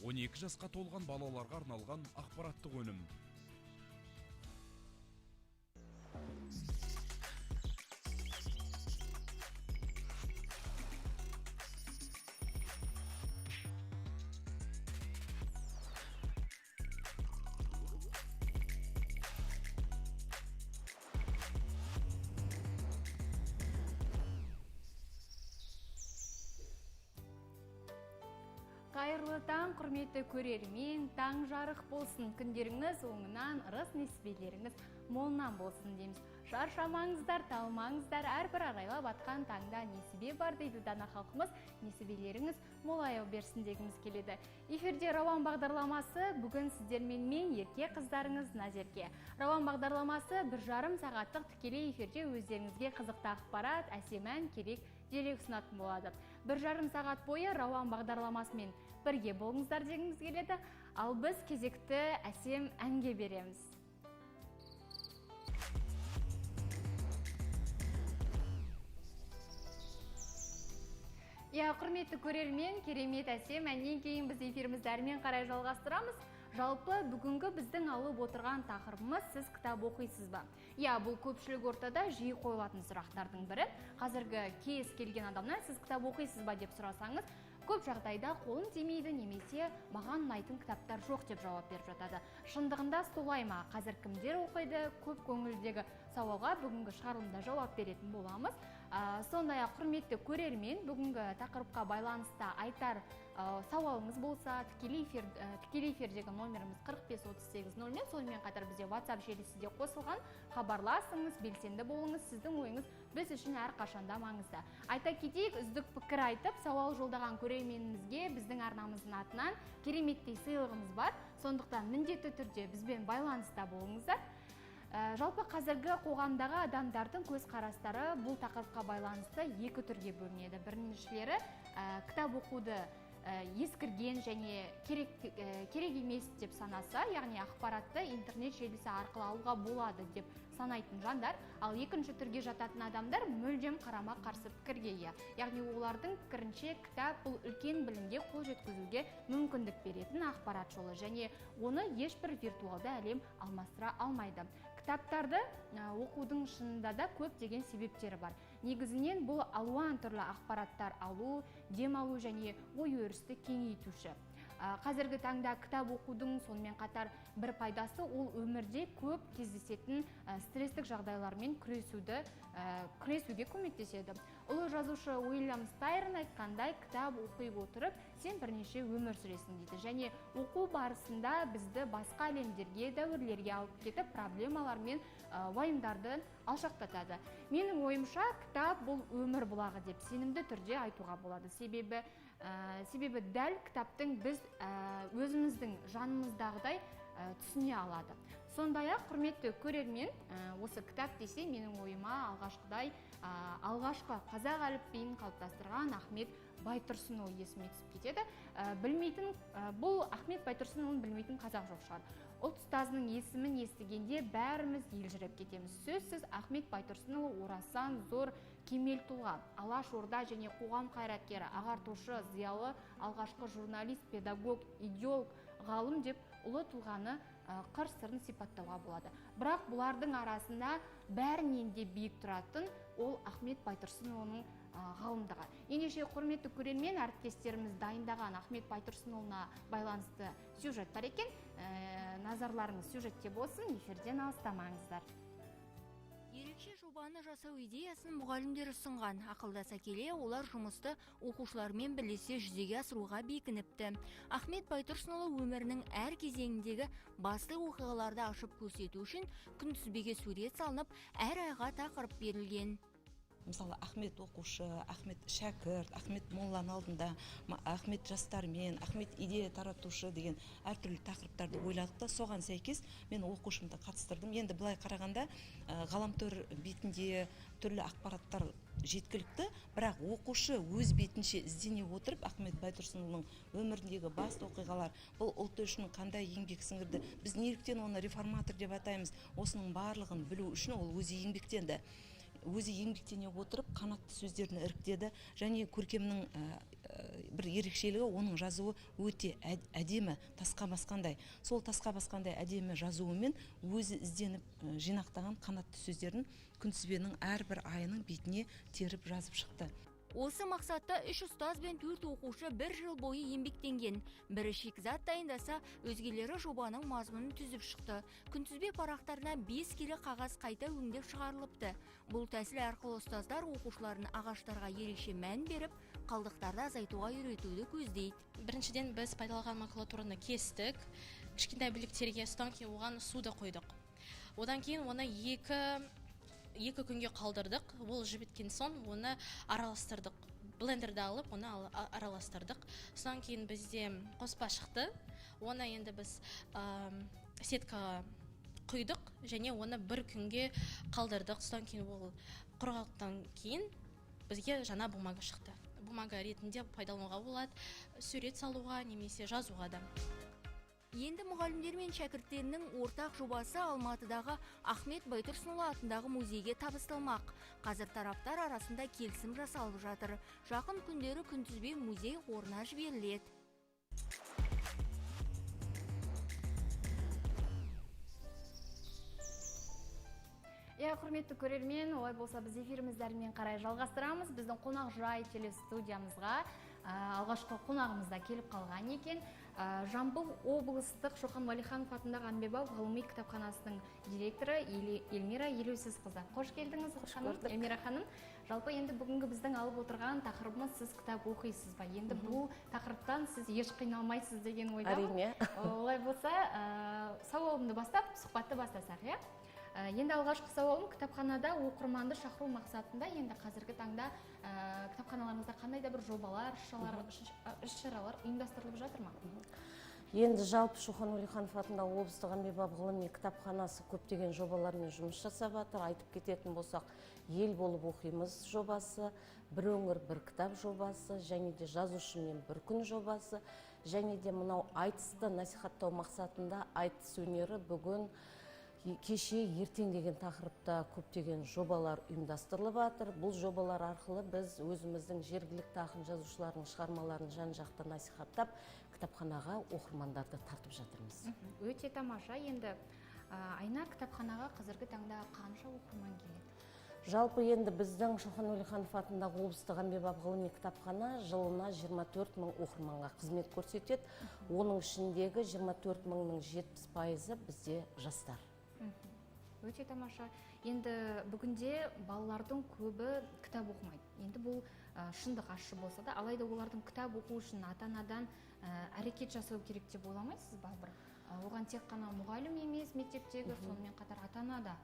12 жасқа толған балаларға арналған ақпараттық өнім. Қайырлы таң, құрметті көрермен, таң жарық болсын, күндеріңіз оңынан, ырыс несібелеріңіз молынан болсын дейміз. Шаршамаңыздар, талмаңыздар, әрбір арайлап атқан таңда несібе бар дейді дана халқымыз, несібелеріңіз молая берсін дегіміз келеді. Эфирде Рауан бағдарламасы, бүгін сіздермен мен, ерке қыздарыңыз Назерке. Рауан бағдарламасы 1,5 сағаттық тікелей эфирде өздеріңізге қызықты ақпарат, әсем ән, керек дерек ұсынатын болады. 1,5 сағат бойы Рауан бағдарламасымен бірге болыңыздар дегіміз келеді. Ал біз кезекті әсем әнге береміз. Иә, құрметті көрермен, керемет әсем әннен кейін біз эфирімізді әрмен қарай жалғастырамыз. Жалпы бүгінгі біздің алып отырған тақырыбымыз сіз кітап оқисыз ба? Иә, бұл көпшілік ортада жиі қойылатын сұрақтардың бірі. Қазіргі кез келген адамнан сіз кітап оқисыз ба деп сұрасаңыз, көп жағдайда қолым тимейді немесе маған ұнайтын кітаптар жоқ деп жауап беріп жатады. Шындығында солай ма? Қазір кімдер оқиды? Көп көңілдегі сауалға бүгінгі шығарылымда жауап беретін боламыз. Сондай-ақ, құрметті көрермен, бүгінгі тақырыпқа байланысты айтар сауалыңыз болса, тікелей эфирдегі номеріміз 45 38 0, сонымен қатар бізде WhatsApp желісі де қосылған. Хабарласыңыз, белсенді болыңыз, сіздің ойыңыз біз үшін әрқашанда маңызды. Айта кетейік, үздік пікір айтып, сауал жолдаған көрерменімізге біздің арнамыздың атынан кереметтей сыйлығымыз бар. Сондықтан міндетті түрде бізбен байланыста болыңыздар. Жалпы қазіргі қоғамдағы адамдардың көзқарастары бұл тақырыпқа байланысты екі түрге бөлінеді. Біріншілері кітап оқуды ескірген және керек емес деп санаса, яғни ақпаратты интернет желісі арқылы алуға болады деп санайтын жандар, ал екінші түрге жататын адамдар мүлдем қарама-қарсы пікірге ие. Яғни олардың пікірінше кітап бұл үлкен білімге қол жеткізуге мүмкіндік беретін ақпарат жолы және оны ешбір виртуалды әлем алмастыра алмайды. Кітаптарды оқудың шынында да көптеген себептері бар. Негізінен бұл алуан түрлі ақпараттар алу, дем алу және ой өрісті кеңейтуші. Қазіргі таңда кітап оқудың сонымен қатар бір пайдасы ол өмірде көп кездесетін стресстік жағдайлармен күресуге көмектеседі. Ұлы жазушы Уильям Стайрон айтқандай, кітап оқи отырып сен бірнеше өмір сүресің дейді. Және оқу барысында бізді басқа әлемдерге, дәуірлерге алып кетіп, проблемалар мен уайымдарды алшақтатады. Менің ойымша, кітап бұл өмір бұлағы деп сенімді түрде айтуға болады. Себебі дәл кітаптың біз өзіміздің жанымыздағыдай түсіне алады. Сондай-ақ, құрметті көрермен, осы кітап десе менің ойыма алғашқы қазақ әліпбиін қалыптастырған Ахмет Байтұрсынұлы есіме түсіп кетеді. Бұл Ахмет Байтұрсынұлын білмейтін қазақ жоқ шығар. Ұлт ұстазының есімін естігенде бәріміз елжіреп кетеміз. Сөзсіз Ахмет Байтұрсынұлы орасан зор кемел тұлға, Алаш Орда және қоғам қайраткері, ағартушы, зиялы, алғашқы журналист, педагог, идеолог, ғалым деп ұлы тұлғаны қыр сырын сипаттауға болады. Бірақ бұлардың арасында бәрінен де биік тұратын ол Ахмет Байтұрсынұлының ғалымдығы. Ендеше, құрметті көрермен, әріптестеріміз дайындаған Ахмет Байтұрсынұлына байланысты сюжет бар екен. Назарларыңыз сюжетте болсын, эфирден алыстамаңыздар. Ерекше жобаны жасау идеясын мұғалімдер ұсынған. Ақылдаса келе, олар жұмысты оқушылармен бірлесе жүзеге асыруға бекініпті. Ахмет Байтұрсынұлы өмірінің әр кезеңіндегі басты оқиғаларды ашып көрсету үшін күнтізбеге сурет салынып, әр айға тақырып берілген. Мысалы, Ахмет оқушы, Ахмет шәкірт, Ахмет молланың алдында, Ахмет жастармен, Ахмет идея таратушы деген әртүрлі тақырыптарды ойладық та, соған сәйкес мен оқушымды қатыстырдым. Енді былай қарағанда, ғаламтор бетінде түрлі ақпараттар жеткілікті, бірақ оқушы өз бетінше іздене отырып Ахмет Байтұрсынұлының өміріндегі басты оқиғалар, бұл ұлт үшін қандай еңбек сіңірді, біз неліктен оны реформатор деп атаймыз, осының барлығын білу үшін ол өзі еңбектенді. Өзі еңбектене отырып қанатты сөздерін іріктеді және көркемнің бір ерекшелігі, оның жазуы өте әдемі, тасқа басқандай. Сол тасқа басқандай әдемі жазуымен өзі ізденіп жинақтаған қанатты сөздерін күнтізбенің әрбір айының бетіне теріп жазып шықты. Осы мақсатта 3 ұстаз бен 4 оқушы бір жыл бойы еңбектенген. Бірі шикізат дайындаса, өзгелері жобаның мазмұнын түзіп шықты. Күнтізбе парақтарына 5 келі қағаз қайта өңдеп шығарылыпты. Бұл тәсіл арқылы ұстаздар оқушыларын ағаштарға ерекше мән беріп, қалдықтарды азайтуға үйретуді көздейді. Біріншіден, біз пайдаланған макулатураны кестік, кішкентай бөліктерге, содан кейін оған суды қойдық. Одан кейін оны екі күнге қалдырдық. Ол жібіткен соң оны араластырдық. Блендерді алып, оны араластырдық. Содан кейін бізде қоспа шықты. Оны енді біз сеткаға құйдық және оны бір күнге қалдырдық. Содан кейін ол құрғақтан кейін бізге жаңа бумага шықты. Бумага ретінде пайдалануға болады, сурет салуға немесе жазуға да. Енді мұғалімдер мен шәкірттерінің ортақ жобасы Алматыдағы Ахмет Байтұрсынұлы атындағы музейге табысталмақ. Қазір тараптар арасында келісім жасалып жатыр. Жақын күндері күнтізбе музей қорына жіберіледі. Иә, құрметті көрермен, олай болса біз эфирімізді әрмен қарай жалғастырамыз. Біздің қонақ жай телестудиямызға алғашқы қонағымыз да келіп қалған екен. Жамбыл облыстық Шоқан Уәлиханов атындағы әмбебап ғылыми кітапханасының директоры Эльмира Елеусізқызы. Қош келдіңіз, ханым, Эльмира ханым. Жалпы енді бүгінгі біздің алып отырған тақырыбымыз сіз кітап оқисыз ба? Енді бұл тақырыптан сіз еш қиналмайсыз деген ойдамын. Әрине. Олай болса, сауалымды бастап, сұхбатты бастасақ, иә? Енді алғашқы сауалым, кітапханада оқырманды шақыру мақсатында енді қазіргі таңда кітапханаларыңызда қандай да бір жобалар, іс-шаралар ұйымдастырылып жатыр ма? Енді жалпы Шоқан Уәлиханов атындағы облыстық әмбебап ғылыми кітапханасы көптеген жобалармен жұмыс жасап жатыр. Айтып кететін болсақ, ел болып оқимыз жобасы, бір өңір бір кітап жобасы, және де жазушымен бір күн жобасы, және де мынау айтысты насихаттау мақсатында айтыс өнері бүгін кеше ертең деген тақырыпта көптеген жобалар ұйымдастырылып жатыр. Бұл жобалар арқылы біз өзіміздің жергілікті ақын жазушылардың шығармаларын жан-жақты насихаттап, кітапханаға оқырмандарды тартып жатырмыз. Өте тамаша. Енді Айна, кітапханаға қазіргі таңда қанша оқырман келеді? Жалпы енді біздің Шоқан Уәлиханов атындағы облыстық әмбебап ғылыми кітапхана жылына 24 мың оқырманға қызмет көрсетеді. Оның ішіндегі 24 мыңның 70%-ы бізде жастар. Өте тамаша. Енді бүгінде балалардың көбі кітап оқымайды. Енді бұл шындық ащы болса да, алайда олардың кітап оқу үшін ата-анадан әрекет жасау керек деп ойламайсыз ба? Бір оған тек қана мұғалім емес мектептегі, сонымен қатар ата-ана да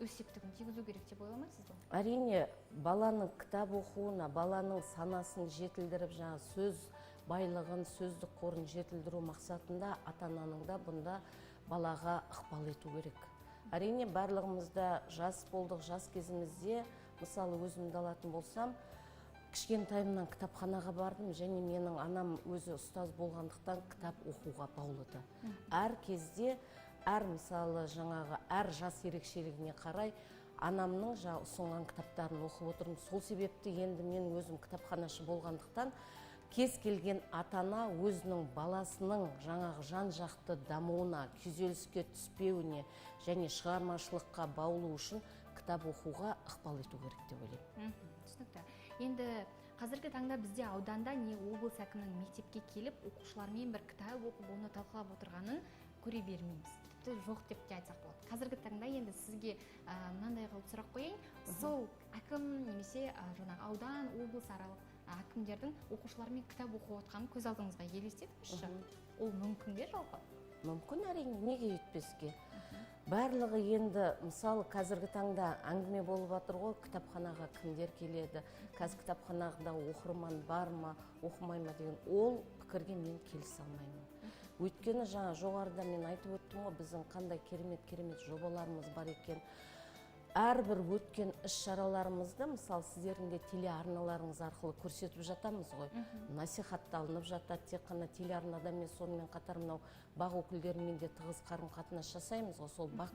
өз септігін тигізу керек деп ойламайсыз ба? Әрине, баланың кітап оқуына, баланың санасын жетілдіріп, жаңа сөз байлығын, сөздік қорын жетілдіру мақсатында ата-ананың да бұнда балаға ықпал ету керек. Әрине, барлығымыз да жас болдық, жас кезімізде, мысалы өзімді алатын болсам, кішкентайымнан кітапханаға бардым және менің анам өзі ұстаз болғандықтан кітап оқуға баулыды. Әр кезде, әр мысалы жаңағы әр жас ерекшелігіне қарай анамның жаңа ұсынған кітаптарын оқып отырдым. Сол себепті енді мен өзім кітапханашы болғандықтан кез келген ата-ана өзінің баласының жаңағы жан-жақты дамуына, күйзеліске түспеуіне және шығармашылыққа баулу үшін кітап оқуға ықпал ету керек деп ойлаймын. Түсінікті. Енді қазіргі таңда бізде ауданда не облыс әкімінің мектепке келіп оқушылармен бір кітап оқып, оны талқылап отырғанын көре бермейміз. Тіпті жоқ деп те айтсақ болады. Қазіргі таңда енді сізге мынандай қылып сұрақ қояйын. Сол әкім немесе жаңағы аудан, облыс аралық әкімдердің оқушылармен кітап оқып отқанын көз алдыңызға елестетіңізші. Ол мүмкін бе жалпы? Мүмкін, әрине, неге өйтпеске? Барлығы енді, мысалы, қазіргі таңда әңгіме болып жатыр ғой, кітапханаға кімдер келеді, қазір кітапханада оқырман бар ма, оқымай ма деген ол пікірге мен келісе алмаймын. Өйткені жаңа жоғарыда мен айтып өттім ғой, біздің қандай керемет-керемет жобаларымыз бар екен. Әрбір өткен іс-шараларымызды, мысалы, сіздердің де телеарналарыңыз арқылы көрсетіп жатамыз ғой, насихатталынып жатады. Тек қана телеарнада емес, сонымен қатар мынау БАҚ өкілдерімен де тығыз қарым қатынас жасаймыз ғой. Сол БАҚ,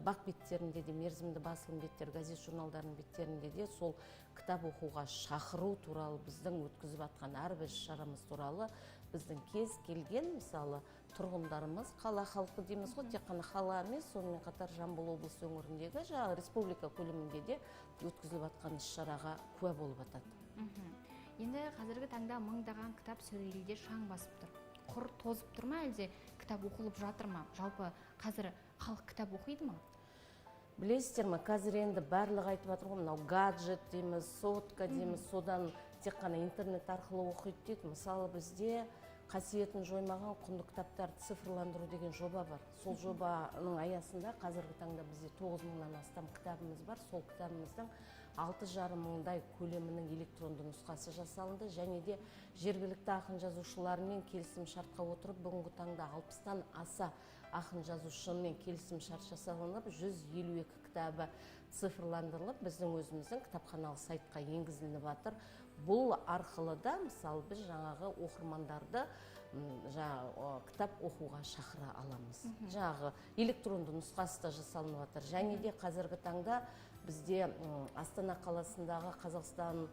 БАҚ беттерінде де, мерзімді басылым беттер, газет журналдарының беттерінде де сол кітап оқуға шақыру туралы, біздің өткізіп жатқан әрбір іс шарамыз туралы біздің кез келген, мысалы, тұрғындарымыз, қала халқы дейміз ғой, тек қана қала емес, сонымен қатар Жамбыл облысы өңіріндегі, жаңағы республика көлемінде де өткізіліп жатқан іс шараға куә болып жатады. Енді қазіргі таңда мыңдаған кітап сөрелерде шаң басып тұр, құр тозып тұр ма, әлде кітап оқылып жатыр ма? Жалпы қазір халық кітап оқиды ма? Білесіздер ме, қазір енді барлығы айтып жатыр ғой, мынау гаджет дейміз, сотка дейміз, содан тек қана интернет арқылы оқиды дейді. Мысалы, бізде «Қасиетін жоймаған құнды кітаптарды цифрландыру» деген жоба бар. Сол жобаның аясында қазіргі таңда бізде 9000-нан астам кітабымыз бар. Сол кітабымыздың 6,5 мыңдай көлемінің электронды нұсқасы жасалынды. Және де жергілікті ақын жазушылармен келісім шартқа отырып, бүгінгі таңда 60-тан аса ақын жазушымен келісім шарт жасалынып, 152 кітабы цифрландырылып, біздің өзіміздің кітапханалық сайтқа енгізіліп жатыр. Бұл арқылы да, мысалы, біз жаңағы оқырмандарды жаңағы кітап оқуға шақыра аламыз. Жаңағы электронды нұсқасы да жасалынып жатыр. Және де қазіргі таңда бізде Астана қаласындағы Қазақстан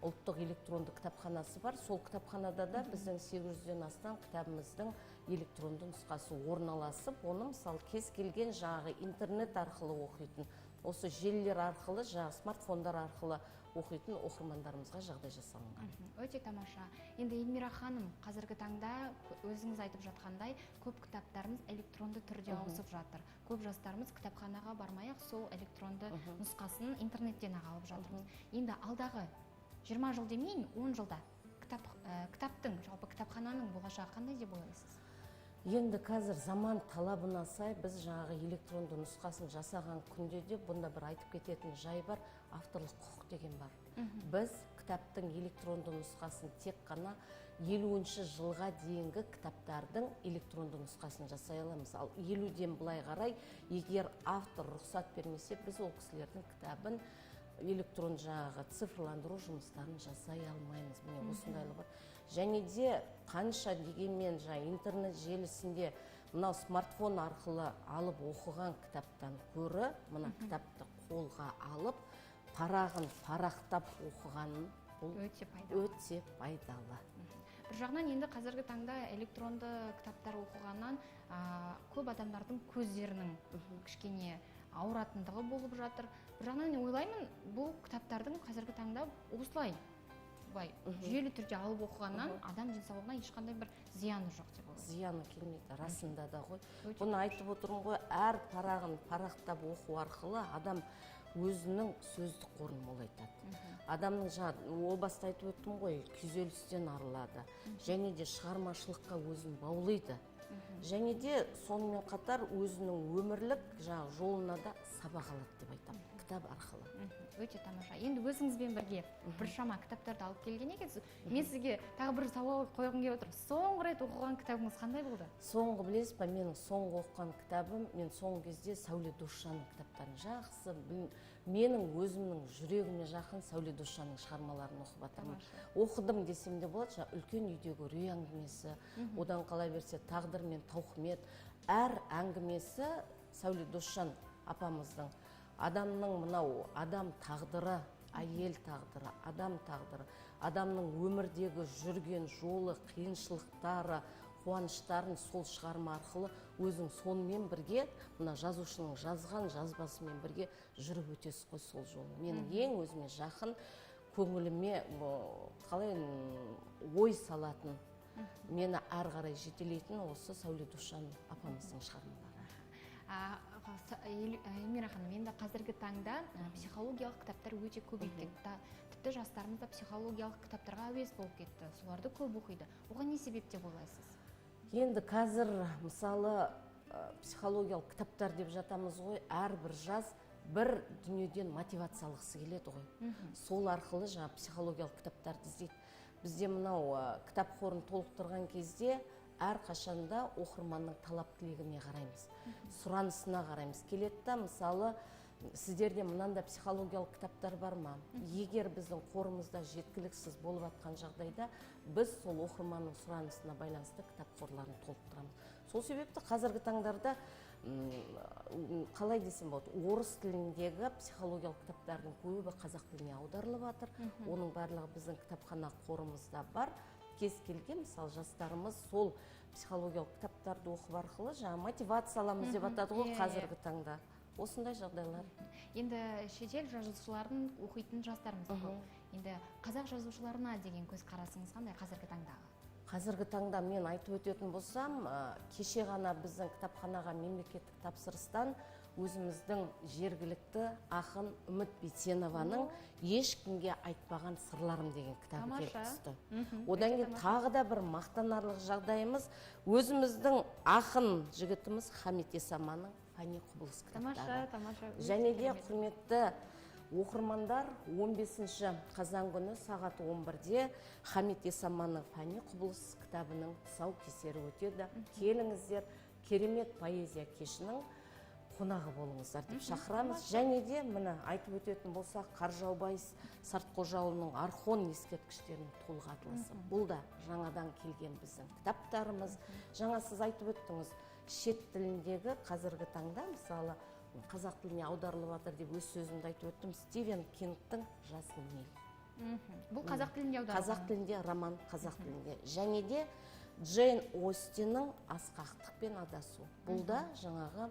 ұлттық электронды кітапханасы бар. Сол кітапханада да біздің 800-ден астам кітабымыздың электронды нұсқасы орналасып, оны, мысалы, кез келген жаңағы интернет арқылы оқитын, осы желілер арқылы, жаңағы смартфондар арқылы оқитын оқырмандарымызға жағдай жасалынған. Өте тамаша. Енді, Эльмира ханым, қазіргі таңда өзіңіз айтып жатқандай, көп кітаптарымыз электронды түрде ауысып жатыр. Көп жастарымыз кітапханаға бармай ақ сол электронды нұсқасын интернеттен ақ алып жатырмыз. Енді алдағы 20 жыл демейін, 10 жылда кітап, кітаптың, жалпы кітапхананың болашағы қандай деп ойлайсыз? Енді қазір заман талабына сай біз жаңағы электронды нұсқасын жасаған күнде де бұнда бір айтып кететін жай бар: авторлық құқық деген бар. Біз кітаптың электронды нұсқасын тек қана 50-жылға дейінгі кітаптардың электронды нұсқасын жасай аламыз. Ал 50-ден былай қарай, егер автор рұқсат бермесе, біз ол кісілердің кітабын электрон, жаңағы цифрландыру жұмыстарын жасай алмаймыз. Міне, осындайлық бар. Және де қанша дегенмен жаңа интернет желісінде, мынау смартфон арқылы алып оқыған кітаптан көрі мына кітапты қолға алып, парағын парақтап оқыған бұл өте пайдалы. Өте пайдалы. Бір жағынан, енді қазіргі таңда электронды кітаптар оқығаннан көп адамдардың көздерінің кішкене ауыратындығы болып жатыр. Бір жағынан ойлаймын, бұл кітаптардың қазіргі таңда осылай былай жүйелі түрде алып оқығаннан адам денсаулығына ешқандай бір зияны жоқ деп ойлаймын. Зияны келмейді, расында да ғой. Өте. Бұны айтып отырмын ғой, әр парағын парақтап оқу арқылы адам өзінің сөздік қорын молайтады. Адамның жаңа о баста айтып өттім ғой, күйзелістен арылады және де шығармашылыққа өзін баулиды, және де сонымен қатар өзінің өмірлік жаңағы жолына да сабақ алады деп айтамын кітап арқылы. Өте тамаша. Енді өзіңізбен бірге біршама кітаптарды алып келген екенсіз. Мен сізге тағы бір сауал қойғым келіп отыр: соңғы рет оқыған кітабыңыз қандай болды? Соңғы, білесіз ба, менің соңғы оқыған кітабым, мен соңғы кезде Сәуле Досжанның кітаптарын жақсы менің өзімнің жүрегіме жақын Сәуле Досжанның шығармаларын оқып жатырмын, оқыдым десем де болады. Жаңа «Үлкен үйдегі үрей» әңгімесі, одан қала берсе «Тағдыр мен тауқымет», әр әңгімесі Сәуле Досжан апамыздың адамның, мынау адам тағдыры, әйел тағдыры, адам тағдыры, адамның өмірдегі жүрген жолы, қиыншылықтары, қуаныштарын сол шығарма арқылы өзің сонымен бірге, мына жазушының жазған жазбасымен бірге жүріп өтесіз ғой сол жолын. Менің ең өзіме жақын, көңіліме қалай ой салатын, мені әрі қарай жетелейтін осы Сәуле Досжан апамыздың шығармалары. Эльмира ханым, енді қазіргі таңда психологиялық кітаптар өте көбейіп кетті. Тіпті жастарымыз да психологиялық кітаптарға әуес болып кетті, соларды көп оқиды. Оған не себеп деп ойлайсыз? Енді қазір, мысалы, психологиялық кітаптар деп жатамыз ғой, әрбір жас бір дүниеден мотивация алғысы келеді ғой. Сол арқылы жаңа психологиялық кітаптарды іздейді. Бізде мынау кітап қорын толықтырған кезде әрқашанда оқырманның талап тілегіне қараймыз, сұранысына қараймыз. Келеді да, мысалы, Сіздерде мынандай психологиялық кітаптар бар ма? Егер біздің қорымызда жеткіліксіз болып жатқан жағдайда, біз сол оқырманның сұранысына байланысты кітап қорларын толықтырамыз. Сол себепті қазіргі таңдарда, қалай десем болады, орыс тіліндегі психологиялық кітаптардың көбі қазақ тіліне аударылып жатыр. Оның барлығы біздің кітапхана қорымызда бар. Кез келген, мысалы, жастарымыз сол психологиялық кітаптарды оқып арқылы жаңа мотивация аламыз деп атады ғой. Қазіргі таңда осындай жағдайлар. Енді шетел жазушыларын оқитын жастарымыз көп. Енді қазақ жазушыларына деген көзқарасыңыз қандай қазіргі таңдағы? Қазіргі таңда мен айтып өтетін болсам, кеше ғана біздің кітапханаға мемлекеттік тапсырыстан өзіміздің жергілікті ақын Үміт Бейсенованың «Ешкімге айтпаған сырларым» деген кітабы келіп түсті. Одан Өте кейін тамаша. тағы да бір мақтанарлық жағдайымыз: өзіміздің ақын жігітіміз Хамит Есаманның «Фани құбылыс» кітаптары. Тамаша, тамаша, өте Және де, керемет. құрметті оқырмандар, 15 қазан күні сағат 11-де Хамит Есаманның «Фани құбылыс» кітабының тұсаукесері өтеді. Келіңіздер, керемет поэзия кешінің қонағы болыңыздар деп шақырамыз. Және де, міне, айтып өтетін болсақ, Қаржаубай Сартқожаұлының «Орхон ескерткіштерінің толық атласы», бұл да жаңадан келген біздің кітаптарымыз. Жаңа сіз айтып өттіңіз, шет тіліндегі қазіргі таңда, мысалы, қазақ тіліне аударылып жатыр деп өз сөзімде айтып өттім, Стивен Кингтің «Жасыл миль». Бұл қазақ тілінде аударылған? Қазақ тілінде роман, қазақ тілінде. Және де Джейн Остиннің «Асқақтық пен адасу», бұл да жаңағы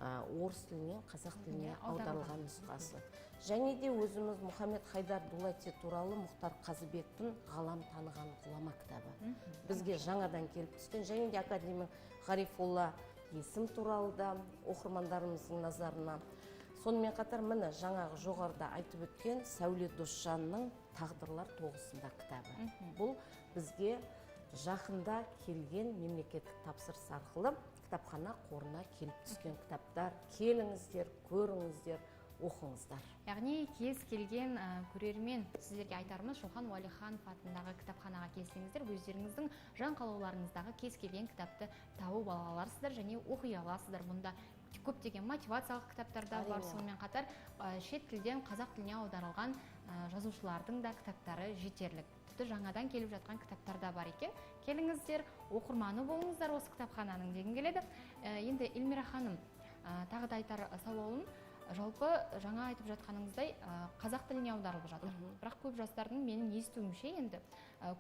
орыс тілінен қазақ тіліне аударылған. Аударылған нұсқасы. Және де өзіміз Мұхаммед Хайдар Дулати туралы Мұхтар Қазыбектің «Ғалам таныған ғұлама» кітабы бізге жаңадан келіп түскен. Және де академик Ғарифолла Есім туралы да оқырмандарымыздың назарына. Сонымен қатар, міне, жаңағы жоғарыда айтып өткен Сәуле Досжанның «Тағдырлар тоғысында» кітабы, бұл бізге жақында келген мемлекеттік тапсырыс арқылы кітапхана қорына келіп түскен кітаптар. Келіңіздер, көріңіздер, оқыңыздар. Яғни кез келген көрермен, сіздерге айтарымыз, Шоқан Уәлиханов атындағы кітапханаға келсеңіздер, өздеріңіздің жан қалауларыңыздағы кез келген кітапты тауып ала аласыздар және оқи аласыздар. Мұнда көптеген мотивациялық кітаптар да бар. Сонымен қатар шет тілден қазақ тіліне аударылған жазушылардың да кітаптары жетерлік, тіпті жаңадан келіп жатқан кітаптар да бар екен. Келіңіздер, оқырманы болыңыздар осы кітапхананың дегім келеді. Енді, Эльмира ханым, тағы да айтар сауалым: жалпы жаңа айтып жатқаныңыздай, қазақ тіліне аударылып жатыр, бірақ көп жастардың, менің естуімше, енді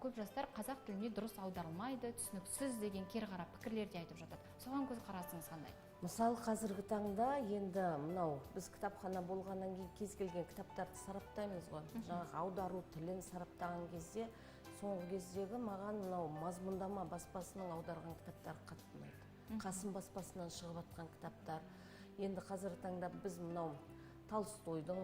көп жастар қазақ тіліне дұрыс аударылмайды, түсініксіз деген кері қарап пікірлер де айтып жатады. Соған көзқарасыңыз қандай? Мысалы, қазіргі таңда енді мынау біз кітапхана болғаннан кейін кез келген кітаптарды сараптаймыз ғой. Жаңағы аудару тілін сараптаған кезде, соңғы кездегі маған мынау «Мазмұндама» баспасының аударған кітаптары қатты ұнайды, «Қасым» баспасынан шығып жатқан кітаптар. Енді қазіргі таңда біз мынау Толстойдың,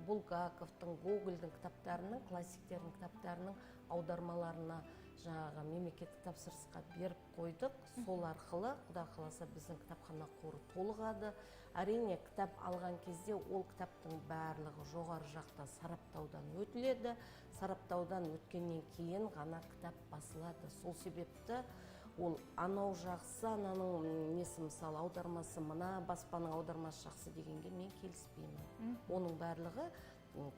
Булгаковтың, Гогольдің кітаптарының, классиктердің кітаптарының аудармаларына жаңағы мемлекеттік тапсырысқа беріп қойдық. Сол арқылы, құда қаласа, біздің кітапхана қоры толығады. Әрине, кітап алған кезде ол кітаптың барлығы жоғары жақта сараптаудан өтіледі. Сараптаудан өткеннен кейін ғана кітап басылады. Сол себепті ол анау жақсы, ананың несі, мысалы, аудармасы, мына баспаның аудармасы жақсы дегенге мен келіспеймін. Оның барлығы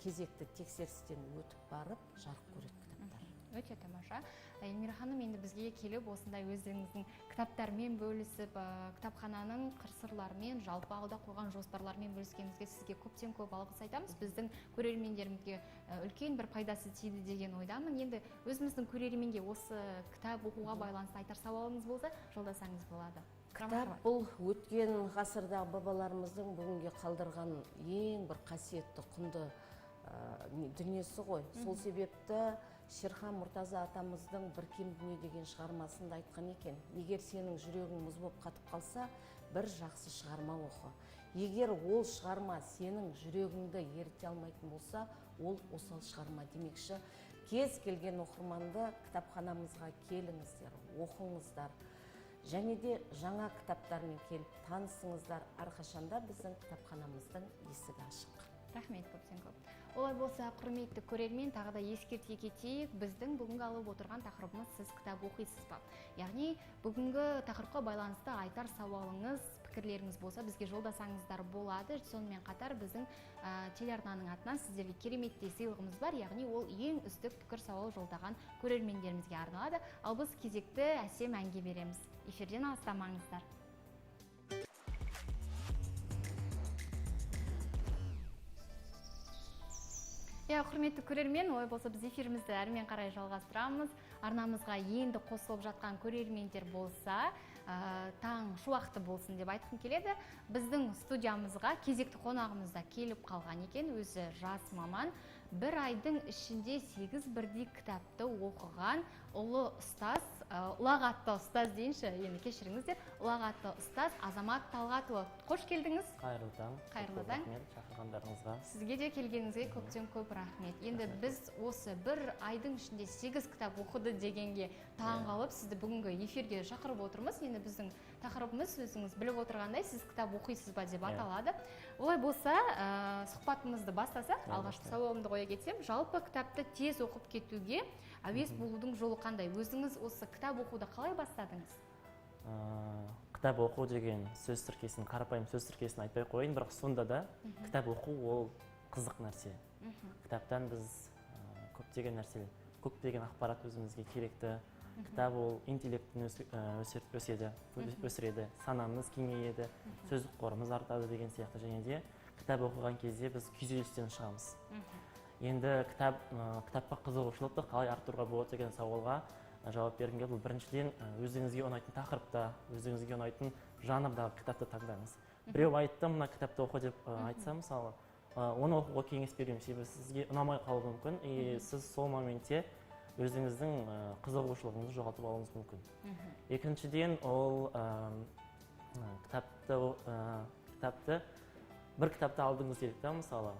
кезекті тексерістен өтіп барып жарық көреді кітаптар. Өте тамаша. Эльмира ханым, енді бізге келіп, осындай өзіңіздің кітаптармен бөлісіп, кітапхананың қыр сырларымен, жалпы алда қойған жоспарлармен бөліскеніңізге сізге көптен көп алғыс айтамыз. Біздің көрермендерімізге үлкен бір пайдасы тиді деген ойдамын. Енді өзіміздің көрерменге осы кітап оқуға байланысты айтар сауалыңыз болса, жолдасаңыз болады. Кітап — бұл өткен ғасырдағы бабаларымыздың бүгінге қалдырған ең бір қасиетті, құнды дүниесі ғой. Сол себепті Шерхан Мұртаза атамыздың «Бір кем дүние» деген шығармасында айтқан екен: егер сенің жүрегің мұз болып қатып қалса, бір жақсы шығарма оқы. Егер ол шығарма сенің жүрегіңді еріте алмайтын болса, ол осал шығарма демекші. Кез келген оқырманды кітапханамызға келіңіздер, оқыңыздар және де жаңа кітаптармен келіп танысыңыздар. Әрқашанда біздің кітапханамыздың есігі ашық. Рахмет көптен көп. Олай болса, құрметті көрермен, тағы да ескерте кетейік, біздің бүгінгі алып отырған тақырыбымыз: сіз кітап оқисыз ба? Яғни бүгінгі тақырыпқа байланысты айтар сауалыңыз пікірлеріңіз болса, бізге жолдасаңыздар болады. Сонымен қатар біздің телеарнаның атынан сіздерге кереметтей сыйлығымыз бар, яғни ол ең үздік пікір сауал жолдаған көрермендерімізге арналады. Ал біз кезекті әсем әнге береміз. Эфирден алыстамаңыздар. Иә, құрметті көрермен, олай болса біз эфирімізді әрмен қарай жалғастырамыз. Арнамызға енді қосылып жатқан көрермендер болса, таң шуақты болсын деп айтқым келеді. Біздің студиямызға кезекті қонағымыз да келіп қалған екен, өзі жас маман. Бір айдың ішінде 8 бірдей кітапты оқыған ұлы ұстаз, ұлағатты ұстаз дейінші, енді кешіріңіздер, ұлағатты ұстаз Азамат Талғатұлы. Қош келдіңіз. Қайырлы таң. Қайырлы таң. Рахмет шақырғандарыңызға. Сізге де келгеніңізге көптен көп рахмет. Енді біз осы бір айдың ішінде 8 кітап оқыды дегенге таң қалып, сізді бүгінгі эфирге шақырып отырмыз. Енді біздің тақырыбымыз, өзіңіз біліп отырғандай, сіз кітап оқисыз ба деп аталады. Олай болса, сұхбатымызды бастасақ, алғашқы сауалымды қоя кетсем, жалпы кітапты тез оқып кетуге әуес болудың жолы қандай? Өзіңіз осы кітап оқуды қалай бастадыңыз? Кітап оқу деген сөз тіркесін, қарапайым сөз тіркесін айтпай қояйын, бірақ сонда да кітап оқу ол қызық нәрсе. Кітаптан біз көптеген нәрсе, көптеген ақпарат өзімізге керекті. Кітап ол интеллектін өседі, өсіреді, санамыз кеңейеді, сөздік қорымыз артады деген сияқты. Және де кітап оқыған кезде біз күйзелістен шығамыз. Енді кітапқа қызығушылықты қалай арттыруға болады деген сауалға жауап бергім келді. Бұл біріншіден, өзіңізге ұнайтын тақырыпта, өзіңізге ұнайтын жанрдағы кітапты таңдаңыз. Біреу айтты, мына кітапты оқы деп айтса, мысалы, оны оқуға кеңес беремін, себебі сізге ұнамай қалуы мүмкін, и сіз сол моментте өзіңіздің қызығушылығыңызды жоғалтып алуыңыз мүмкін. Екіншіден, ол кітапты бір кітапты алдыңыз делік та, мысалы,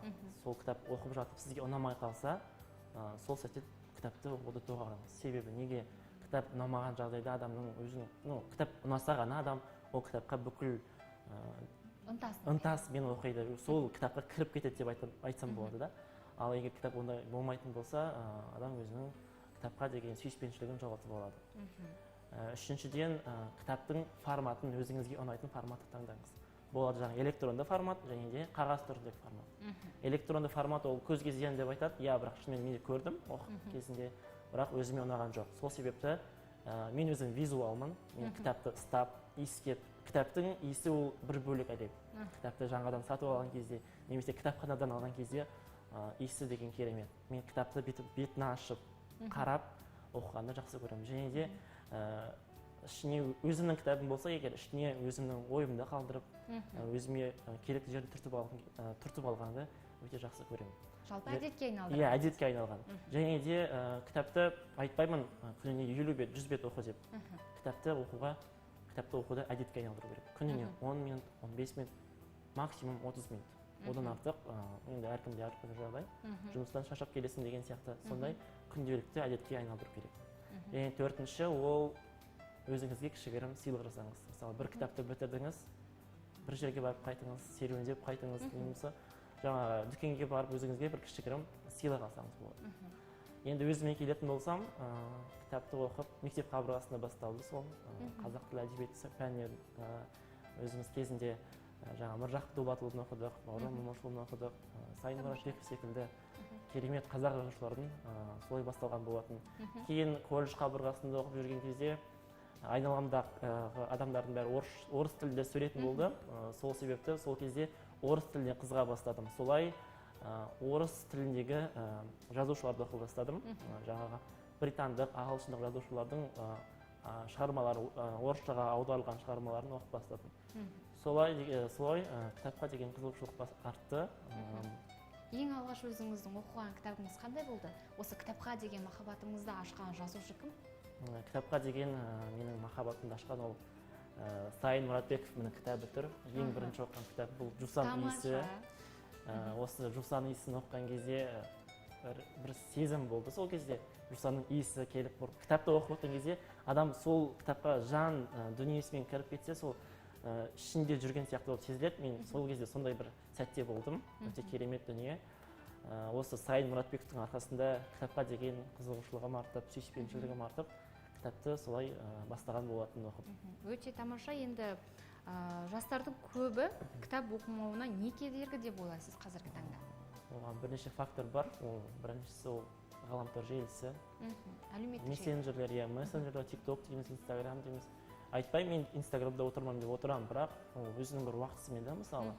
сол кітап оқып жатып сізге ұнамай қалса, сол сәтте кітапты оқуды доғарыңыз. Себебі неге кітап ұнамаған жағдайда адамның өзінің, ну, кітап ұнаса ғана адам ол кітапқа бүкіл ынтасымен оқиды, сол кітапқа кіріп кетеді деп айтсам болады да. Ал егер кітап ондай болмайтын болса, адам өзінің кітапқа деген сүйіспеншілігін жоғалтып алады. Үшіншіден, кітаптың форматын, өзіңізге ұнайтын форматты таңдаңыз. Болады жаңа электронды формат және де қағаз түріндегі формат. Электронды формат ол көзге зиян деп айтады. Иә, бірақ шынымен мен де көрдім оқып кезінде, бірақ өзіме ұнаған жоқ. Сол себепті мен өзім визуалмын. Мен кітапты ұстап, иіскеп, кітаптың иісі ол бір бөлек әлем. Кітапты жаңадан сатып алған кезде немесе кітапханадан алған кезде иісі деген керемет. Мен кітапты бетін ашып, қарап оқығанды жақсы көремін. Және де ішіне өзімнің кітабым болса, егер ішіне өзімнің ойымды қалдырып, өзіме керекті жерді түртіп алғанды өте жақсы көремін. Жалпы әдетке айналдырған. Иә, әдетке айналған. Және де кітапты айтпаймын, күніне 50 бет, 100 бет оқы деп. Кітапты оқуды әдетке айналдыру керек. Күніне 10 минут, 15 минут, максимум 30 минут. Одан артық, енді әркімде әртүрлі жағдай. Жұмыстан шаршап келесің деген сияқты, сондай күнделікті әдетке айналдыру керек. Және төртінші, ол өзіңізге кішігірім сыйлық жасаңыз. Мысалы, бір кітапты бітірдіңіз, бір жерге барып қайтыңыз, серуендеп қайтыңыз, немесе жаңағы дүкенге барып өзіңізге бір кішігірім сыйлық алсаңыз болады. Енді өзіме келетін болсам, кітапты оқып, мектеп қабырғасында басталды сол. Қазақ тілі әдебиеті пәнінен өзіміз кезінде жаңа Міржақып Дулатұлын оқыдық, Бауыржан Момышұлын оқыдық, Сайын Мұратбеков секілді керемет қазақ жазушылардың солай басталған болатын. Кейін колледж қабырғасында оқып жүрген кезде айналамдағы адамдардың бәрі орыс тілінде сөйлейтін болды. Сол себепті сол кезде орыс тіліне қызыға бастадым. Солай орыс тіліндегі жазушыларды оқи бастадым. Жаңағы британдық, ағылшындық жазушылардың шығармалары, орысшаға аударылған шығармаларын оқып бастадым. Солай кітапқа деген қызығушылық артты. Ең алғаш өзіңіздің оқыған кітабыңыз қандай болды? Осы кітапқа деген махаббатыңызды ашқан жазушы кім? Кітапқа деген менің махаббатымды ашқан ол Сайын Мұратбеков менің кітабы тұр. Ең бірінші оқыған кітап бұл Жусан иісі. Осы Жусан иісін оқыған кезде бір сезім болды. Сол кезде Жусанның иісі келіп, кітапты оқып отырған кезде адам сол кітапқа жан дүниесімен кіріп кетсе, сол ішінде жүрген сияқты болып сезіледі. Мен сол кезде сондай бір сәтте болдым. Өте керемет дүние. Осы Сайын Мұратбековтің арқасында кітапқа деген қызығушылығым артып, сүйіспеншілігім артып, кітапты солай бастаған болатын оқып. Өте тамаша. Енді Жастардың көбі кітап оқымауына не кедергі деп ойлайсыз қазіргі таңда? Оған бірнеше фактор бар. Ол біріншісі, ол ғаламтор желісі. Әлеуметтік желі. Мессенджерлер, иә, мессенджерлер, Тик Ток дейміз, Инстаграм дейміз. Айтпаймын, мен Инстаграмда отырмамын деп отырамын, бірақ ол өзінің бір уақытысымен да. Мысалы,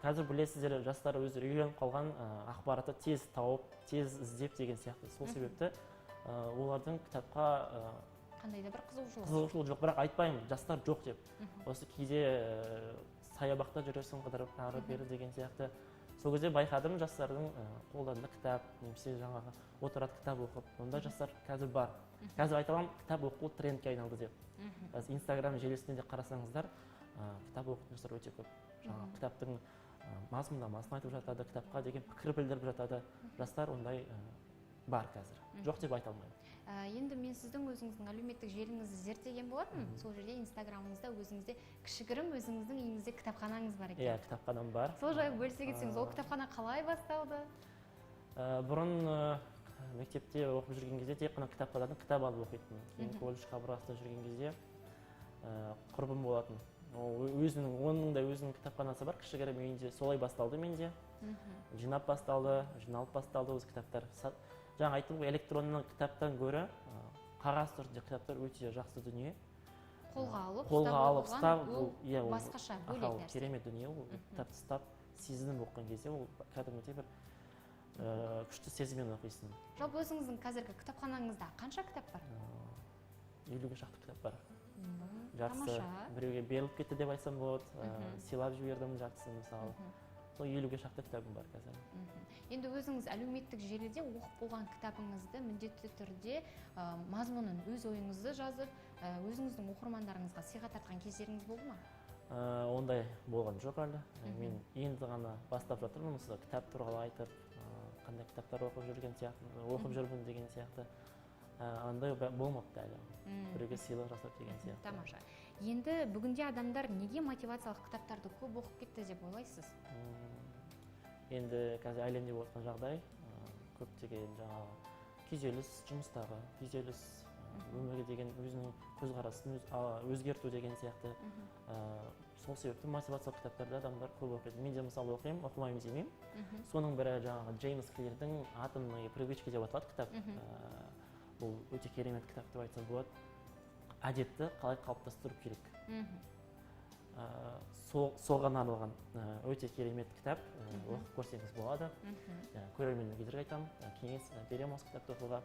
қазір білесіздер, жастар өздері үйреніп қалған ақпаратты тез тауып, тез іздеп деген сияқты. Сол себепті олардың кітапқа қандай да бір қызығушылық қызығушылық жоқ. Бірақ айтпаймын жастар жоқ деп. Осы кейде саябақта жүресің, қыдырып ары бері деген сияқты, сол кезде байқадым, жастардың қолдарында кітап немесе жаңағы отырады кітап оқып. Ондай жастар қазір бар. Қазір айта аламын, кітап оқу трендке айналды деп. Қазір Инстаграм желісінде де қарасаңыздар, кітап оқитын жастар өте көп. Жаңағы кітаптың мазмұндамасын айтып жатады, кітапқа деген пікір білдіріп жатады жастар. Ондай бар қазір, жоқ деп айта алмаймын. Енді мен сіздің өзіңіздің әлеуметтік желіңізді зерттеген болатынмын. Сол жерде, Инстаграмыңызда өзіңізде кішігірім өзіңіздің үйіңізде кітапханаңыз бар екен. Иә, кітапханам бар. Сол жайлы бөлісе кетсеңіз. Ол кітапхана қалай басталды? Бұрын мектепте оқып жүрген кезде тек қана кітапханадан кітап алып оқитынмын. Кейін колледж қабырғасында жүрген кезде құрбым болатын, ол өзінің, оның да өзінің кітапханасы бар кішігірім үйінде. Солай басталды менде, жинап басталды, жиналып басталды осы кітаптар. Жаңа айттым ғой, электронды кітаптан гөрі қағаз түрінде кітаптар өте жақсы дүние. Қолға алып, қолға ұстап алып оқыған ұстап, ол ол иә, ол басқаша, бөлек ол нәрсе. Керемет дүние ол. Кітапты ұстап, сезініп оқыған кезде ол кәдімгідей бір күшті сезіммен оқисың. Жалпы өзіңіздің қазіргі кітапханаңызда қанша кітап бар? 50-ге шақты кітап бар. Жартысы Тамаша. біреуге беріліп кетті деп айтсам болады, сыйлап жібердім жартысын. Мысалы, сол 50-ге шақты кітабым бар қазір. Енді өзіңіз әлеуметтік желіде оқып болған кітабыңызды міндетті түрде мазмұнын, өз ойыңызды жазып, өзіңіздің оқырмандарыңызға сыйға тартқан кездеріңіз болды ма? Ондай болған жоқ әлі. Мен енді ғана бастап жатырмын осы кітап туралы айтып, қандай кітаптар оқып жүрген сияқты, оқып жүрмін деген сияқты. Андай болмапты әлі, біреуге сыйлық жасап деген сияқты. Тамаша. Енді бүгінде адамдар неге мотивациялық кітаптарды көп оқып кетті деп ойлайсыз? Енді қазір әлемде болып жатқан жағдай, көптеген жаңағы күйзеліс, жұмыстағы күйзеліс, өмірге деген өзінің көзқарасын өзгерту деген сияқты. Сол себепті мотивациялық кітаптарды адамдар көп оқиды. Мен де, мысалы, оқимын, оқымаймын демеймін. Соның бірі жаңағы Джеймс Клирдің «Атомные привычки» деп аталады кітап. Бұл өте керемет кітап деп айтсам болады. Әдетті қалай қалыптастыру керек, соған арналған өте керемет кітап. Оқып көрсеңіз болады. Көрермендерге айтамын, кеңес беремін осы кітапты оқуға.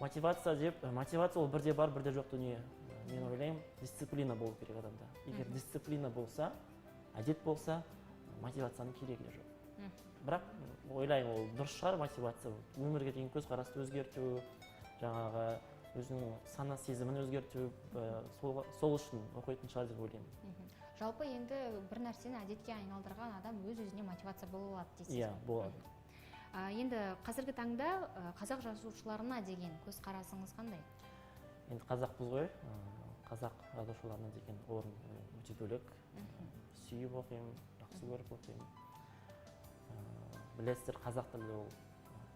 Мотивация деп, мотивация ол бірде бар, бірде жоқ дүние. Мен ойлаймын, дисциплина болу керек адамда. Егер дисциплина болса, әдет болса, мотивацияның керегі де жоқ. Бірақ ойлаймын, ол дұрыс шығар мотивация, өмірге деген көзқарасты өзгерту, жаңағы өзінің сана сезімін өзгерту, сол үшін оқитын шығар деп ойлаймын. Жалпы енді бір нәрсені әдетке айналдырған адам өз өзіне мотивация бола алады дейсіз Иә, ғой? болады. Енді қазіргі таңда қазақ жазушыларына деген көзқарасыңыз қандай? Енді қазақпыз ғой, қазақ жазушыларына деген орын өте бөлек. Сүйіп оқимын, жақсы көріп оқимын. Білесіздер, қазақ тілі ол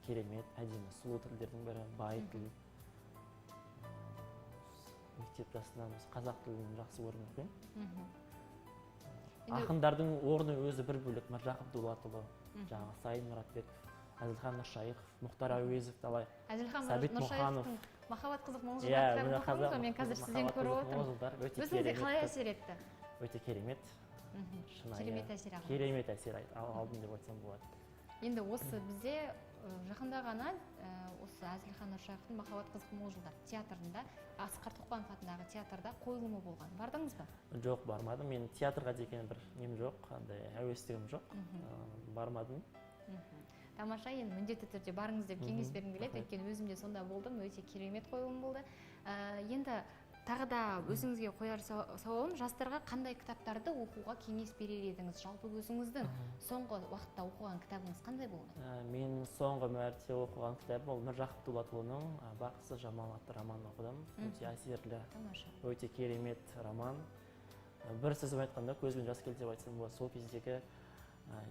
керемет, әдемі, сұлу тілдердің бірі, бай тіл. Мектеп жасынан осы қазақ тілін жақсы көріп оқимын. Ақындардың орны өзі бір бөлек. Міржақып Дулатұлы, жаңағы Сайын Мұратбеков, Әзілхан Нұршайықов, Мұхтар Әуезовті алайық, Әзілхан Сәбит Мұқанов. Нұршайықовтың «Махаббат қызық мол Иә, жылдар» кітабын міне оқыдыңыз ғой? қазақ Мен қазір сізден «Махаббат көріп қызық мол отырмын. жылдар» өте Өзіңізге керемет қалай кітап. әсер етті? Өте керемет, шынайы Керемет әсер алған. Керемет әсер алдым деп айтсам болады. Енді осы бізде жақында ғана осы Әзілхан Нұршайықовтың «Махаббат қызық мол жылдар» театрында, Асқар Тоқпанов атындағы театрда қойылымы болған. Бардыңыз ба? Жоқ, бармадым. Мен театрға деген бір нем жоқ, андай әуестігім жоқ. Бармадым. Тамаша. Енді міндетті түрде барыңыз деп кеңес бергім келеді, Рахмет. өйткені өзім де сонда болдым, өте керемет қойылым болды. Енді тағы да өзіңізге қояр сауалым: жастарға қандай кітаптарды оқуға кеңес берер едіңіз? Жалпы өзіңіздің соңғы уақытта оқыған кітабыңыз қандай болды? Мен соңғы мәрте оқыған кітабым ол Міржақып Дулатұлының «Бақытсыз Жамал» атты романын оқыдым. Өте әсерлі, Тамаша. өте керемет роман. Бір сөзбен айтқанда, көзіме жас келді деп айтсам болады. Сол кездегі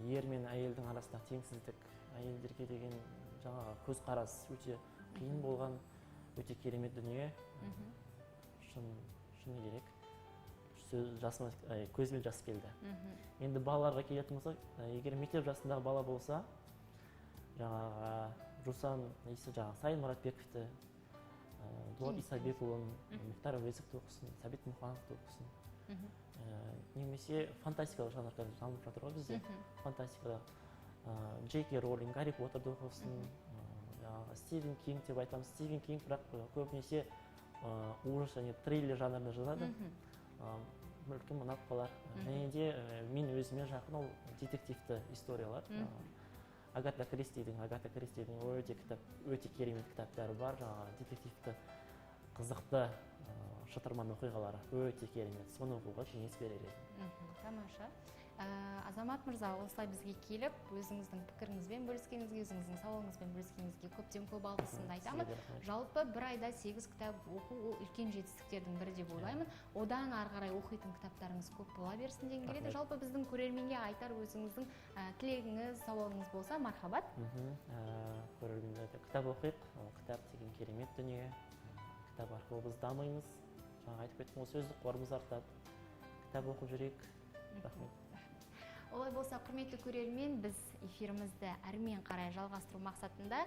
ер мен әйелдің арасындағы теңсіздік, әйелдерге деген жаңағы көзқарас өте қиын болған. Өте керемет дүние. Шыны керек. Сөз жасыма, көзіме жас келді. Енді балаларға келетін болсақ, егер мектеп жасындағы бала болса, жаңағы Жусан иісі, жаңағы Сайын Мұратбековті, Дулат Исабекұлын, Мұхтар Әуезовті оқысын, Сәбит Мұқановты оқысын. Немесе фантастикалық жанр қазір дамып жатыр ғой бізде. Фантастикада Джей Кей Роллинг, Гарри Поттерді оқысын, жаңағы Стивен Кинг деп айтамыз. Стивен Кинг бірақ көбінесе ужас және триллер жанрында жазады. Мүмкін ұнап қалар. Және де мен өзіме жақын ол детективті историялар. Агата Кристидің өте кітап, өте керемет кітаптары бар, жаңағы детективті қызықты, шытырман оқиғалары өте керемет. Соны оқуға кеңес берер едім. Тамаша. Азамат мырза, осылай бізге келіп, өзіңіздің пікіріңізбен бөліскеніңізге, өзіңіздің сауалыңызбен бөліскеніңізге көптен көп алғысымды айтамын. Сізге де рахмет. Жалпы бір айда сегіз кітап оқу ол үлкен жетістіктердің бірі деп ойлаймын. Одан ары қарай оқитын кітаптарыңыз көп бола берсін дегім келеді. Рахмет. Жалпы біздің көрерменге айтар өзіңіздің тілегіңіз, сауалыңыз болса, мархабат. Көрермендерге: кітап оқиық. Ол кітап деген керемет дүние. Кітап арқылы біз дамимыз, жаңа айтып кеттім ғой, сөздік қорымыз артады. Кітап оқып жүрейік. Рахмет. Олай болса, құрметті көрермен, біз эфирімізді әрмен қарай жалғастыру мақсатында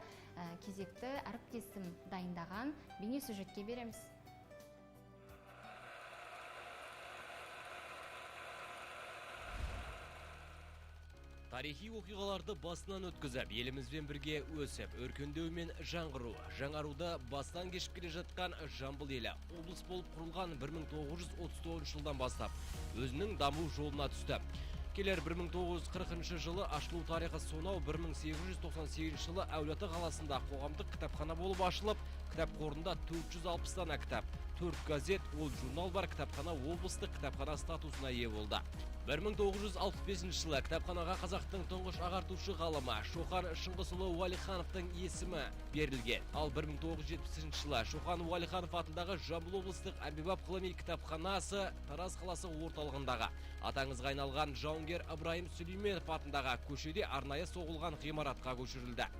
кезекті әріптесім дайындаған бейне сюжетке береміз. Тарихи оқиғаларды басынан өткізіп, елімізбен бірге өсіп, өркендеу мен жаңғыру, жаңаруды бастан кешіп келе жатқан Жамбыл елі облыс болып құрылған 1939 жылдан бастап өзінің даму жолына түсті. Келер 1940 жылы ашылу тарихы сонау 1898 жылы Әулиеата қаласында қоғамдық кітапхана болып ашылып, кітап қорында 460 дана кітап, 4 газет, 10 журнал бар кітапхана облыстық кітапхана статусына ие болды. 1965 жылы кітапханаға қазақтың тұңғыш ағартушы ғалымы Шоқан Шыңғысұлы Уәлихановтың есімі берілген. Ал 1970 жылы Шоқан Уәлиханов атындағы Жамбыл облыстық әмбебап ғылыми кітапханасы Тараз қаласы орталығындағы аты аңызға айналған жауынгер Ыбырайым Сүлейменов атындағы көшеде арнайы соғылған ғимаратқа көшірілді.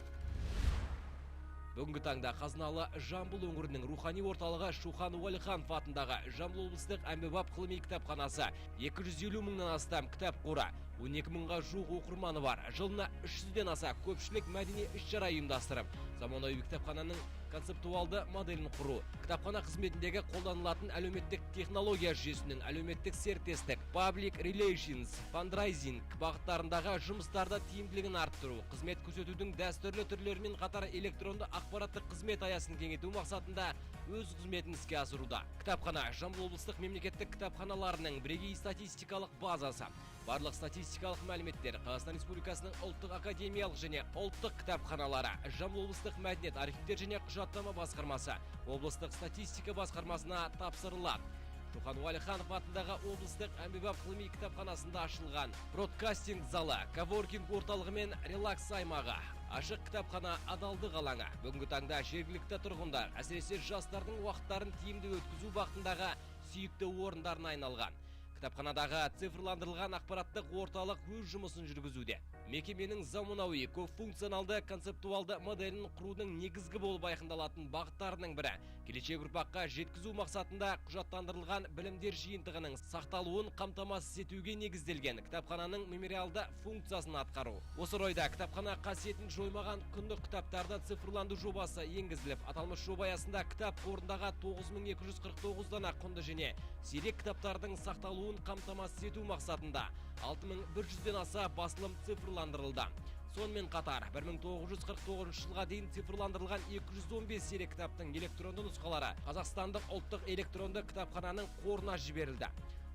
Бүгінгі таңда қазыналы Жамбыл өңірінің рухани орталығы Шоқан Уәлиханов атындағы Жамбыл облыстық әмбебап ғылыми кітапханасы 250 мыңнан астам кітап қоры, 12 мыңға жуық оқырманы бар. Жылына 300-ден аса көпшілік мәдени іс-шара ұйымдастырып, заманауи кітапхананың концептуалды моделін құру, кітапхана қызметіндегі қолданылатын әлеуметтік технология жүйесінің әлеуметтік серіктестік, public relations, фандрайзинг бағыттарындағы жұмыстарды тиімділігін арттыру, қызмет көрсетудің дәстүрлі түрлерімен қатар электронды ақпараттық қызмет аясын кеңейту мақсатында өз қызметін іске асыруда. Кітапхана Жамбыл облыстық мемлекеттік кітапханаларының бірегей статистикалық базасы. Барлық статистикалық мәліметтер Қазақстан Республикасының ұлттық академиялық және ұлттық кітапханалары, Жамбыл облыстық мәдениет, архивтер және құжаттама басқармасы, облыстық статистика басқармасына тапсырылады. Шоқан Уәлиханов атындағы облыстық әмбебап ғылыми кітапханасында ашылған бродкастинг залы, коворкинг орталығы мен релакс аймағы, ашық кітапхана адалдық алаңы. Бүгінгі таңда жергілікті тұрғындар, әсіресе жастардың уақыттарын тиімді өткізу бағытындағы сүйікті орындарына айналған. Кітапханадағы цифрландырылған ақпараттық орталық өз жұмысын жүргізуде. Мекеменің заманауи көпфункционалды концептуалды моделін құрудың негізгі болып айқындалатын бағыттарының бірі келешек ұрпаққа жеткізу мақсатында құжаттандырылған білімдер жиынтығының сақталуын қамтамасыз етуге негізделген кітапхананың мемориалды функциясын атқару. Осы орайда кітапхана қасиетін жоймаған құнды кітаптарды цифрландыру жобасы енгізіліп, аталмыш жоба аясында кітап қорындағы 9249 дана құнды және сирек кітаптардың сақталуын қамтамасыз ету мақсатында 6100-ден аса басылым цифрландырылды. Сонымен қатар 1949 жылға дейін цифрландырылған 215 сирек кітаптың электронды нұсқалары Қазақстандық ұлттық электронды кітапхананың қорына жіберілді.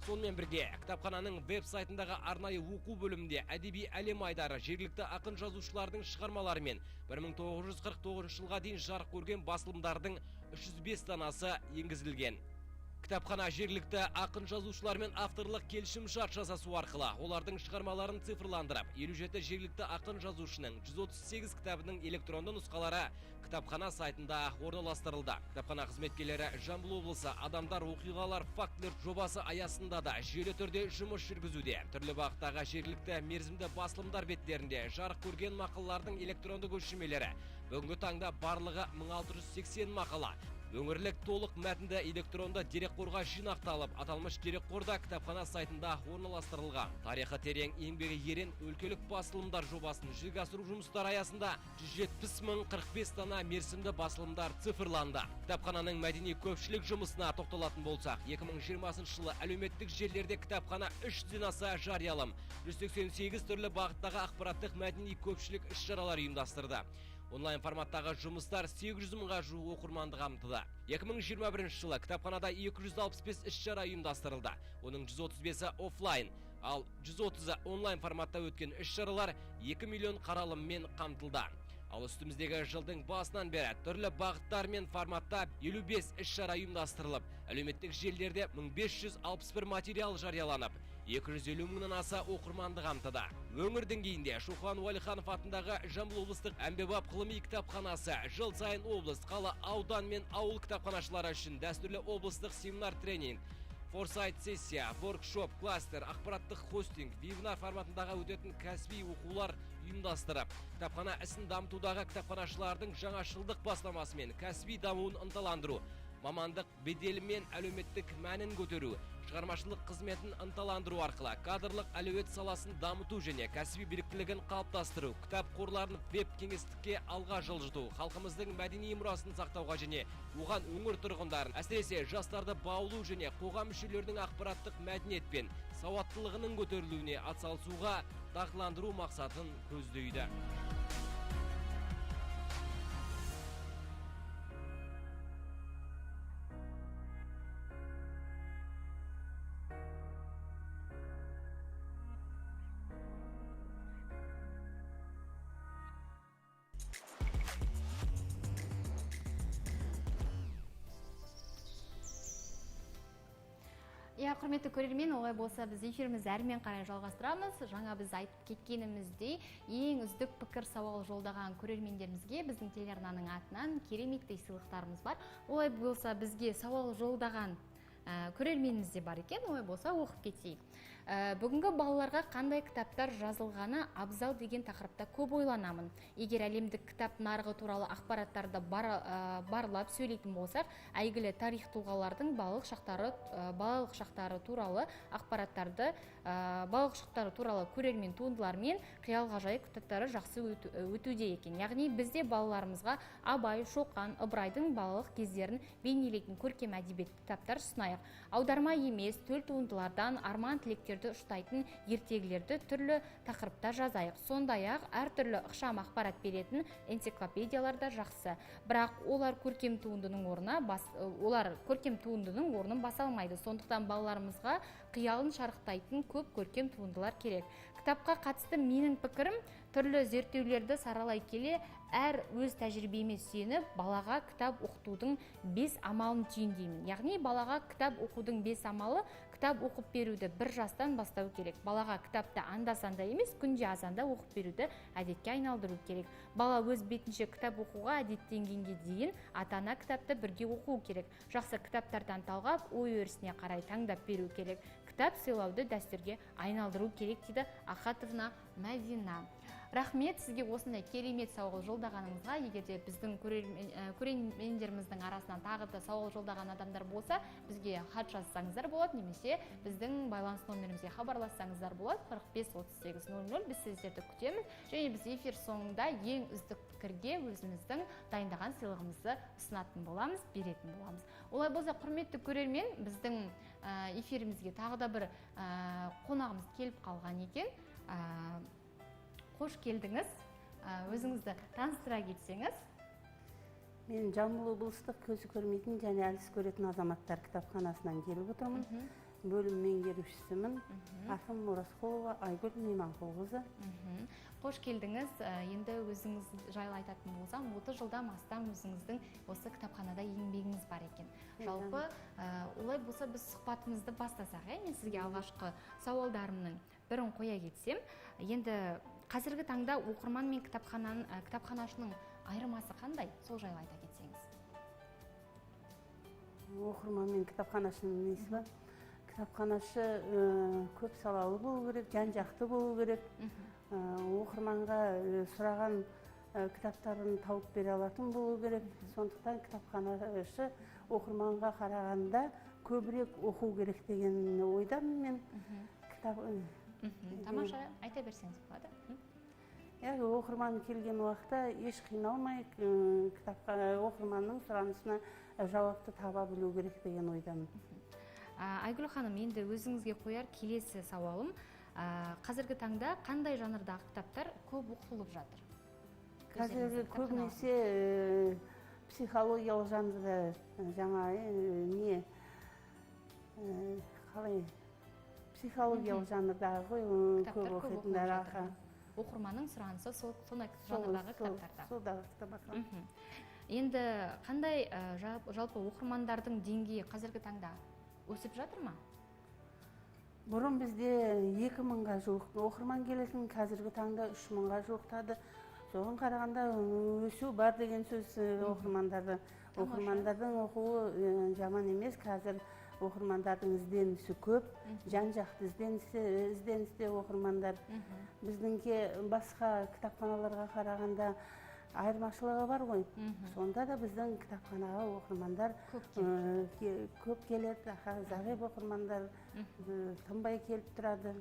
Сонымен бірге кітапхананың веб-сайтындағы арнайы оқу бөлімінде әдеби әлем айдары жергілікті ақын жазушылардың шығармалары мен 1949 жылға дейін жарық көрген басылымдардың 305 данасы енгізілген. Кітапхана жергілікті ақын жазушылармен авторлық келісімшарт жасасу арқылы олардың шығармаларын цифрландырып, 57 жергілікті ақын жазушының 138 кітабының электронды нұсқалары кітапхана сайтында орналастырылды. Кітапхана қызметкерлері Жамбыл облысы адамдар, оқиғалар, фактілер жобасы аясында да жүйелі түрде жұмыс жүргізуде. Түрлі бағыттағы жергілікті мерзімді басылымдар беттерінде жарық көрген мақалалардың электронды көшірмелері бүгінгі таңда барлығы 1680 мақала. Өңірлік толық мәтінді электронды дерекқорға жинақталып, аталмыш дерекқорда кітапхана сайтында орналастырылған. Тарихы терең, еңбегі ерен өлкелік басылымдар жобасын жүзеге асыру жұмыстары аясында 170 045 дана мерзімді басылымдар цифрланды. Кітапхананың мәдени көпшілік жұмысына тоқталатын болсақ, 2020 жылы әлеуметтік желілерде кітапхана 300-ден аса жариялым, 188 түрлі бағыттағы ақпараттық мәдени көпшілік іс-шаралар ұйымдастырды. Онлайн форматтағы жұмыстар 800 мыңға жуық оқырманды қамтыды. 2021 жылы кітапханада 265 іс-шара ұйымдастырылды. Оның 135-і офлайн, ал 130-ы онлайн форматта өткен іс-шаралар 2 миллион қаралыммен қамтылды. Ал үстіміздегі жылдың басынан бері түрлі бағыттар мен форматта 55 іс-шара ұйымдастырылып, әлеуметтік желілерде 1561 материал жарияланып, 250 мыңнан аса оқырманды қамтыды. Өңір деңгейінде Шоқан Уәлиханов атындағы Жамбыл облыстық әмбебап ғылыми кітапханасы жыл сайын облыс, қала, аудан мен ауыл кітапханашылары үшін дәстүрлі облыстық семинар тренинг, форсайт сессия, воркшоп, кластер, ақпараттық хостинг, вебинар форматындағы өтетін кәсіби оқулар ұйымдастырып, кітапхана ісін дамытудағы кітапханашылардың жаңашылдық бастамасы мен кәсіби дамуын ынталандыру, мамандық беделі мен әлеуметтік мәнін көтеру, шығармашылық қызметін ынталандыру арқылы кадрлық әлеует саласын дамыту және кәсіби біліктілігін қалыптастыру, кітап қорларын веб кеңістікке алға жылжыту, халқымыздың мәдени мұрасын сақтауға және оған өңір тұрғындарын, әсіресе жастарды баулу және қоғам мүшелерінің ақпараттық мәдениет пен сауаттылығының көтерілуіне атсалысуға дағдыландыру мақсатын көздейді. Иә, құрметті көрермен, олай болса біз эфирімізді әрмен қарай жалғастырамыз. Жаңа біз айтып кеткеніміздей, ең үздік пікір сауал жолдаған көрермендерімізге біздің телеарнаның атынан кереметтей сыйлықтарымыз бар. Олай болса бізге сауал жолдаған көрерменіміз де бар екен, олай болса оқып кетейік. Бүгінгі балаларға қандай кітаптар жазылғаны абзал деген тақырыпта көп ойланамын. Егер әлемдік кітап нарығы туралы ақпараттарды барлап сөйлейтін болсақ, әйгілі тарих тұлғалардың балалық шақтары туралы ақпараттарды, балалық шақтары туралы көрермен туындылар мен қиял ғажайып кітаптары жақсы өтуде екен. Яғни бізде балаларымызға Абай, Шоқан, Ыбырайдың балалық кездерін бейнелейтін көркем әдебиет кітаптар ұсынайық. Аударма емес, төл туындылардан арман тілектерді ұштайтын ертегілерді түрлі тақырыпта жазайық. Сондай-ақ әртүрлі ықшам ақпарат беретін энциклопедиялар да жақсы. Бірақ олар көркем туындының орнына бас, олар көркем туындының орнын баса алмайды. Сондықтан балаларымызға қиялын шарықтайтын көп көркем туындылар керек. Кітапқа қатысты менің пікірім, түрлі зерттеулерді саралай келе, әр өз тәжірибеме сүйеніп, балаға кітап оқытудың 5 амалын түйіндеймін. Яғни балаға кітап оқудың 5 амалы: кітап оқып беруді 1 жастан бастау керек. Балаға кітапты анда-санда емес, күнде азанда оқып беруді әдетке айналдыру керек. Бала өз бетінше кітап оқуға әдеттенгенге дейін ата-ана кітапты бірге оқу керек. Жақсы кітаптардан талғап, ой өрісіне қарай таңдап беру керек. Кітап сыйлауды дәстүрге айналдыру керек, дейді Ахатовна Мәдина. Рахмет сізге осындай керемет сауал жолдағаныңызға. Егер де біздің көрермендеріміздің арасынан тағы да сауал жолдаған адамдар болса, бізге хат жазсаңыздар болады, немесе біздің байланыс номерімізге хабарлассаңыздар болады. 45 38 00. Біз сіздерді күтеміз. Және біз эфир соңында ең үздік пікірге өзіміздің дайындаған сыйлығымызды ұсынатын боламыз, беретін боламыз. Олай болса, құрметті көрермен, біздің эфирімізге тағы да бір қонағымыз келіп қалған екен. Қош келдіңіз. Өзіңізді таныстыра кетсеңіз. Мен Жамбыл облыстық көзі көрмейтін және әлсіз көретін азаматтар кітапханасынан келіп отырмын. Бөлім меңгерушісімін. Атым Оразқұлова Айгүл Мейманқұлқызы. Қош келдіңіз. Енді өзіңіз жайлы айтатын болсам, 30 жылдан астам өзіңіздің осы кітапханада еңбегіңіз бар екен. Жалпы, олай болса біз сұхбатымызды бастасақ, мен сізге алғашқы сауалдарымның бірін қоя кетсем, енді қазіргі таңда оқырман мен кітапханашының айырмасы қандай? Сол жайлы айта кетсеңіз. Оқырман мен кітапханашының несі бар? Кітапханашы көп салалы болу керек, жан-жақты болу керек. Оқырманға сұраған кітаптарын тауып бере алатын болу керек. Сондықтан кітапханашы оқырманға қарағанда көбірек оқу керек деген ойдамын мен. Кітап Тамаша, айта берсеңіз болады. Иә, оқырман келген уақытта еш қиналмай кітапқа, оқырманның сұранысына жауапты таба білу керек деген ойдамын. Айгүл ханым, енді өзіңізге қояр келесі сауалым, қазіргі таңда қандай жанрдағы кітаптар көп оқылып жатыр? Қазіргі көбінесе психологиялық жанрда, жаңа не қалай, психологиялық жанрдағы ғой көп оқитындар. Оқырманның сұранысы сол жанрдағы кітаптарда. Сол кітап. Енді қандай жалпы оқырмандардың деңгейі қазіргі таңда өсіп жатыр ма? Бұрын бізде 2000-ға жуық оқырман келетін, қазіргі таңда 3000-ға жуықтады. Соған қарағанда өсу бар деген сөз оқырмандарды. Оқырмандардың оқуы жаман емес, қазір оқырмандардың ізденісі көп, жан-жақты ізденісте оқырмандар. Біздіңке басқа кітапханаларға қарағанда айырмашылығы бар ғой. Сонда да біздің кітапханаға оқырмандар көп келеді, зағип оқырмандар тынбай келіп тұрады.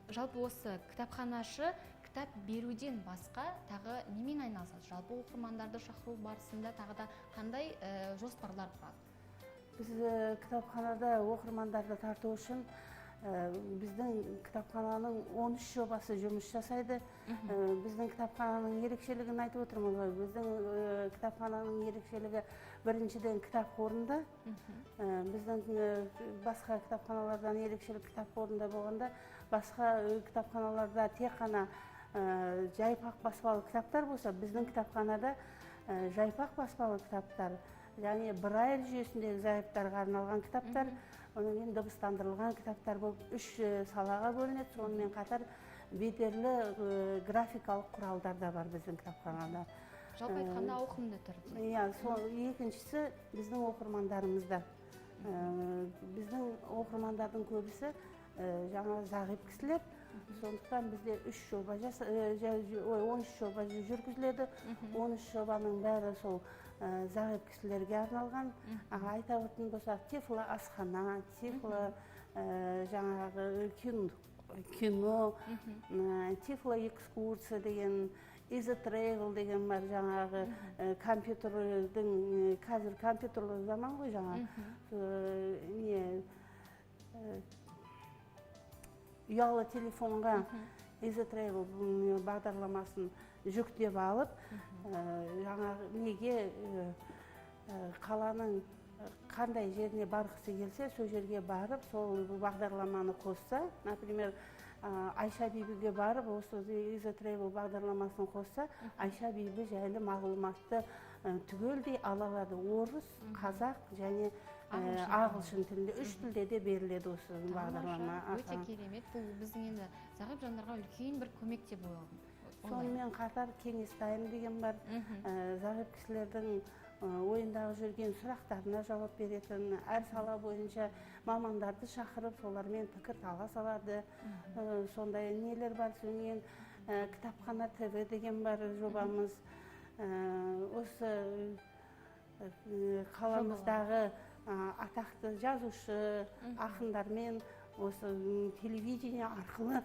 Жалпы осы кітапханашы кітап беруден басқа тағы немен айналысады? Жалпы оқырмандарды шақыру барысында тағы да қандай жоспарлар құрады? Біз кітапханада оқырмандарды тарту үшін біздің кітапхананың 13 жобасы жұмыс жасайды. Біздің кітапхананың ерекшелігін айтып отырмын ғой. Біздің кітапхананың ерекшелігі біріншіден кітап қорында. Біздің басқа кітапханалардан ерекшелік кітап қорында болғанда, басқа кітапханаларда тек қана жайпақ баспалы кітаптар болса, біздің кітапханада жайпақ баспалы кітаптар, және Брайль жүйесіндегі зайыптарға арналған кітаптар, одан кейін дыбыстандырылған кітаптар болып үш салаға бөлінеді. Сонымен қатар бедерлі графикалық құралдар да бар біздің кітапханада. Жалпы айтқанда ауқымды түрде. Иә, сол екіншісі біздің оқырмандарымызда. Біздің оқырмандардың көбісі жаңа зағип кісілер. Сондықтан бізде 13 жоба жүргізіледі. 13 жобаның бәрі сол зағип кісілерге арналған. Айта өтетін болсақ, тифло асхана, тифло жаңағы кино, тифло экскурсия деген, изотревел деген бар, жаңағы компьютердің, қазір компьютерлік заман ғой, жаңа не ұялы телефонға изотревел бағдарламасын жүктеп алып, жаңағы неге қаланың қандай жеріне барғысы келсе, сол жерге барып, сол бағдарламаны қосса, например, Айша Бибіге барып, осы изотревел бағдарламасын қосса, Айша Бибі жайлы мағлұматты түгелдей ала алады. Орыс, қазақ және ағылшын тілінде, үш тілде де беріледі осы бағдарлама. Өте керемет. Бұл біздің енді зағип жандарға үлкен бір көмек деп ойлаймын. Сонымен қатар кеңестайым деген бар. Зағип кісілердің ойындағы жүрген сұрақтарына жауап беретін, әр сала бойынша мамандарды шақырып, солармен пікір талас алады. Сондай нелер бар. Сонымен кітапхана ТВ деген бар жобамыз. Осы қаламыздағы атақты жазушы ақындармен осы телевидение арқылы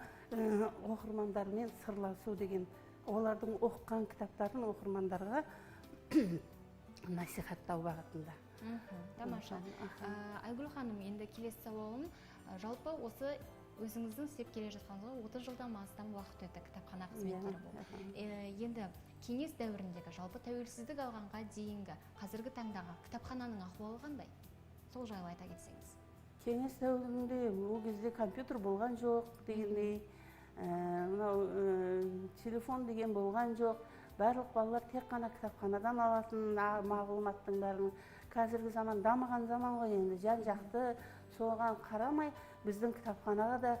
оқырмандармен сырласу деген, олардың оқыған кітаптарын оқырмандарға насихаттау бағытында. Тамаша. Айгүл ханым, енді келесі сауалым, жалпы осы өзіңіздің істеп келе жатқаныңызға 30 жылдан астам уақыт өтті кітапхана қызметкері болып. Енді кеңес дәуіріндегі, жалпы тәуелсіздік алғанға дейінгі, қазіргі таңдағы кітапхананың ахуалы қандай? Сол жайлы айта кетсеңіз. Кеңес дәуірінде ол кезде компьютер болған жоқ дегендей, мынау телефон деген болған жоқ. Барлық балалар тек қана кітапханадан алатын мағлұматтың бәрін. Қазіргі заман дамыған заман ғой енді, жан-жақты, соған қарамай біздің кітапханаға да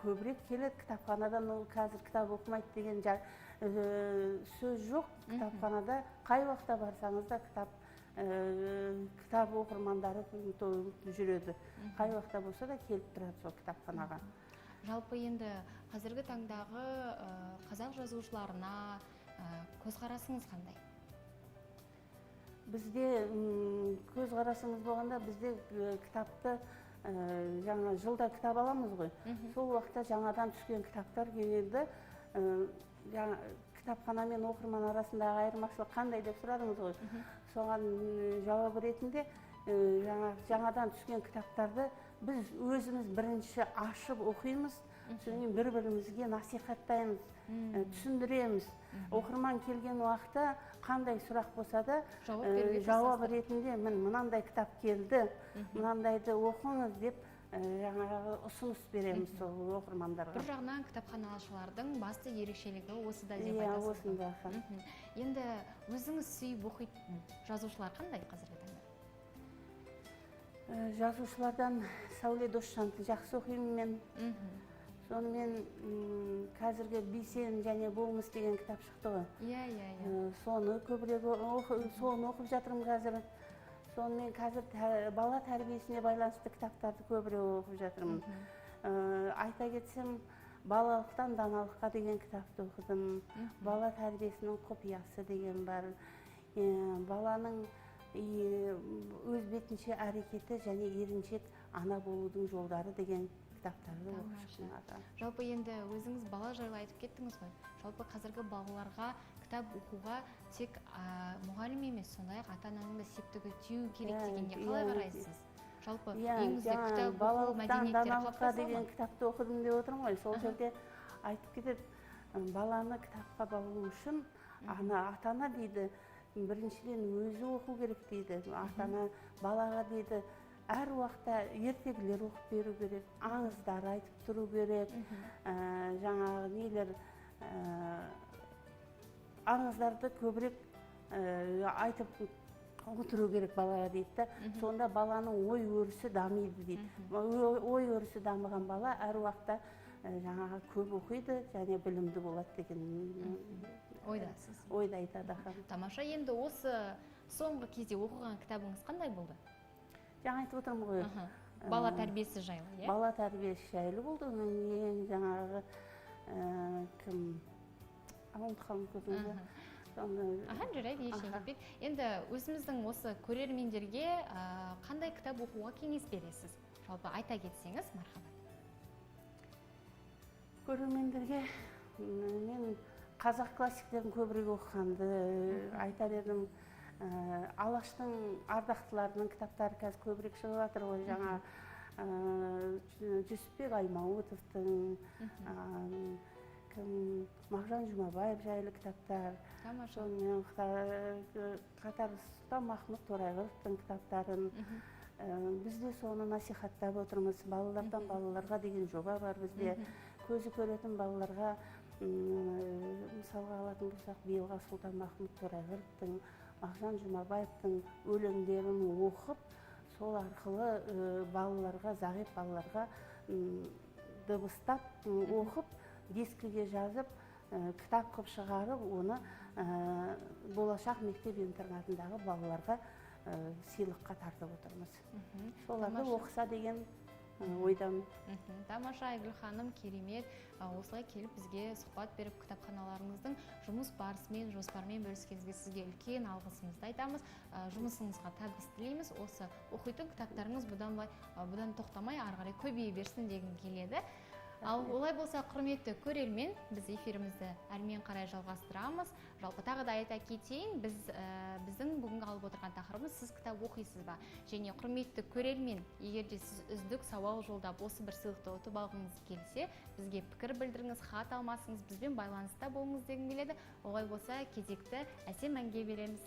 көбірек келеді. Кітапханадан ол қазір кітап оқымайды деген сөз жоқ. Кітапханада қай уақытта барсаңыз да кітап оқырмандары жүреді. Қай уақытта болса да келіп тұрады сол кітапханаға. Жалпы енді қазіргі таңдағы қазақ жазушыларына көзқарасыңыз қандай? Бізде көзқарасымыз болғанда, бізде кітапты жаңа жылда кітап аламыз ғой. Сол уақытта жаңадан түскен кітаптар келеді. Жаңа кітапхана мен оқырман арасындағы айырмашылық қандай деп сұрадыңыз ғой. Соған жауап ретінде жаңадан түскен кітаптарды біз өзіміз бірінші ашып оқимыз, содан кейін бір-бірімізге насихаттаймыз, түсіндіреміз. Оқырман келген уақытта қандай сұрақ болса да, жауап ретінде мін мынандай кітап келді, мынандайды оқыңыз деп жаңағы ұсыныс береміз сол оқырмандарға. Бір жағынан кітапханашылардың басты ерекшелігі осыда деп айтасыз. Иә, осында. Енді өзіңіз сүйіп оқитын жазушылар қандай қазіргі таңда? Жазушылардан Сәуле Досжанды жақсы оқимын мен. Сонымен қазіргі Бейсен және болмыс деген кітап шықты ғой. Иә, иә, иә. Соны көбірек соны оқып жатырмын қазір. Сонымен қазір бала тәрбиесіне байланысты кітаптарды көбірек оқып жатырмын. Айта кетсем, балалықтан даналыққа деген кітапты оқыдым. Бала тәрбиесінің құпиясы деген бар. Баланың өз бетінше әрекеті және еріншек ана болудың жолдары деген кітаптарды оқып шықтым. Жалпы енді өзіңіз бала жайлы айтып кеттіңіз ғой. Жалпы қазіргі балаларға кітап оқуға тек мұғалім емес, сондай-ақ ата-ананың да септігі тию керек дегенге қалай қарайсыз? Жалпы үйіңізде кітап оқу мәдениеттері қалыптаса деген кітапты оқыдым деп отырмын ғой. Сол жерде айтып кетеді, баланы кітапқа баулу үшін ата-ана дейді, біріншіден өзі оқу керек дейді. Ата-ана балаға дейді, әр уақытта ертегілер оқып беру керек, аңыздар айтып тұру керек, жаңағы нелер, аңыздарды көбірек айтып отыру керек балаға дейді да. Сонда баланың ой өрісі дамиды дейді. Ой өрісі дамыған бала әр уақытта жаңағы көп оқиды және білімді болады деген ойдасыз. Ойда айтады. Тамаша. Енді осы соңғы кезде оқыған кітабыңыз қандай болды? Жаңа айтып отырмын ғой. Бала тәрбиесі жайлы, иә? Бала тәрбиесі жайлы болды. Оның ең жаңағы кім ұмытып қалдым көзімді. Аха, жарайды, ештеңе етпейді. Енді өзіміздің осы көрермендерге қандай кітап оқуға кеңес бересіз? Жалпы айта кетсеңіз, мархабат. Көрермендерге мен қазақ классиктерін көбірек оқығанды айтар едім. Алаштың ардақтыларының кітаптары қазір көбірек шығып жатыр ғой. Жаңа Жүсіпбек Аймауытовтың, Мағжан Жұмабаев жайлы кітаптар. Сонымен қатар Сұлтанмахмұт Торайғыровтың кітаптарын. Біз де соны насихаттап отырмыз. Балалардан балаларға деген жоба бар бізде. Көзі көретін балаларға мысалға алатын болсақ, биылға Сұлтанмахмұт Торайғыровтың, Мағжан Жұмабаевтың өлеңдерін оқып, сол арқылы балаларға, зағип балаларға дыбыстап оқып, дискіге жазып, кітап қып шығарып, оны болашақ мектеп интернатындағы балаларға сыйлыққа тартып отырмыз. Соларды оқыса деген ойдамын. Тамаша, Айгүл ханым, керемет. Осылай келіп бізге сұхбат беріп, кітапханаларыңыздың жұмыс барысымен, жоспарымен бөліскеніңізге сізге үлкен алғысымызды айтамыз. Жұмысыңызға табыс тілейміз. Осы оқитын кітаптарыңыз бұдан тоқтамай ары қарай көбейе берсін дегім келеді. Ал олай болса, құрметті көрермен, біз эфирімізді әрмен қарай жалғастырамыз. Жалпы тағы да айта кетейін, біздің бүгінгі алып отырған тақырыбымыз сіз кітап оқисыз ба? Және құрметті көрермен, егер де сіз үздік сауал жолдап осы бір сыйлықты ұтып алғыңыз келсе, бізге пікір білдіріңіз, хат алмасыңыз, бізбен байланыста болыңыз дегім келеді. Олай болса, кезекті әсем әнге береміз.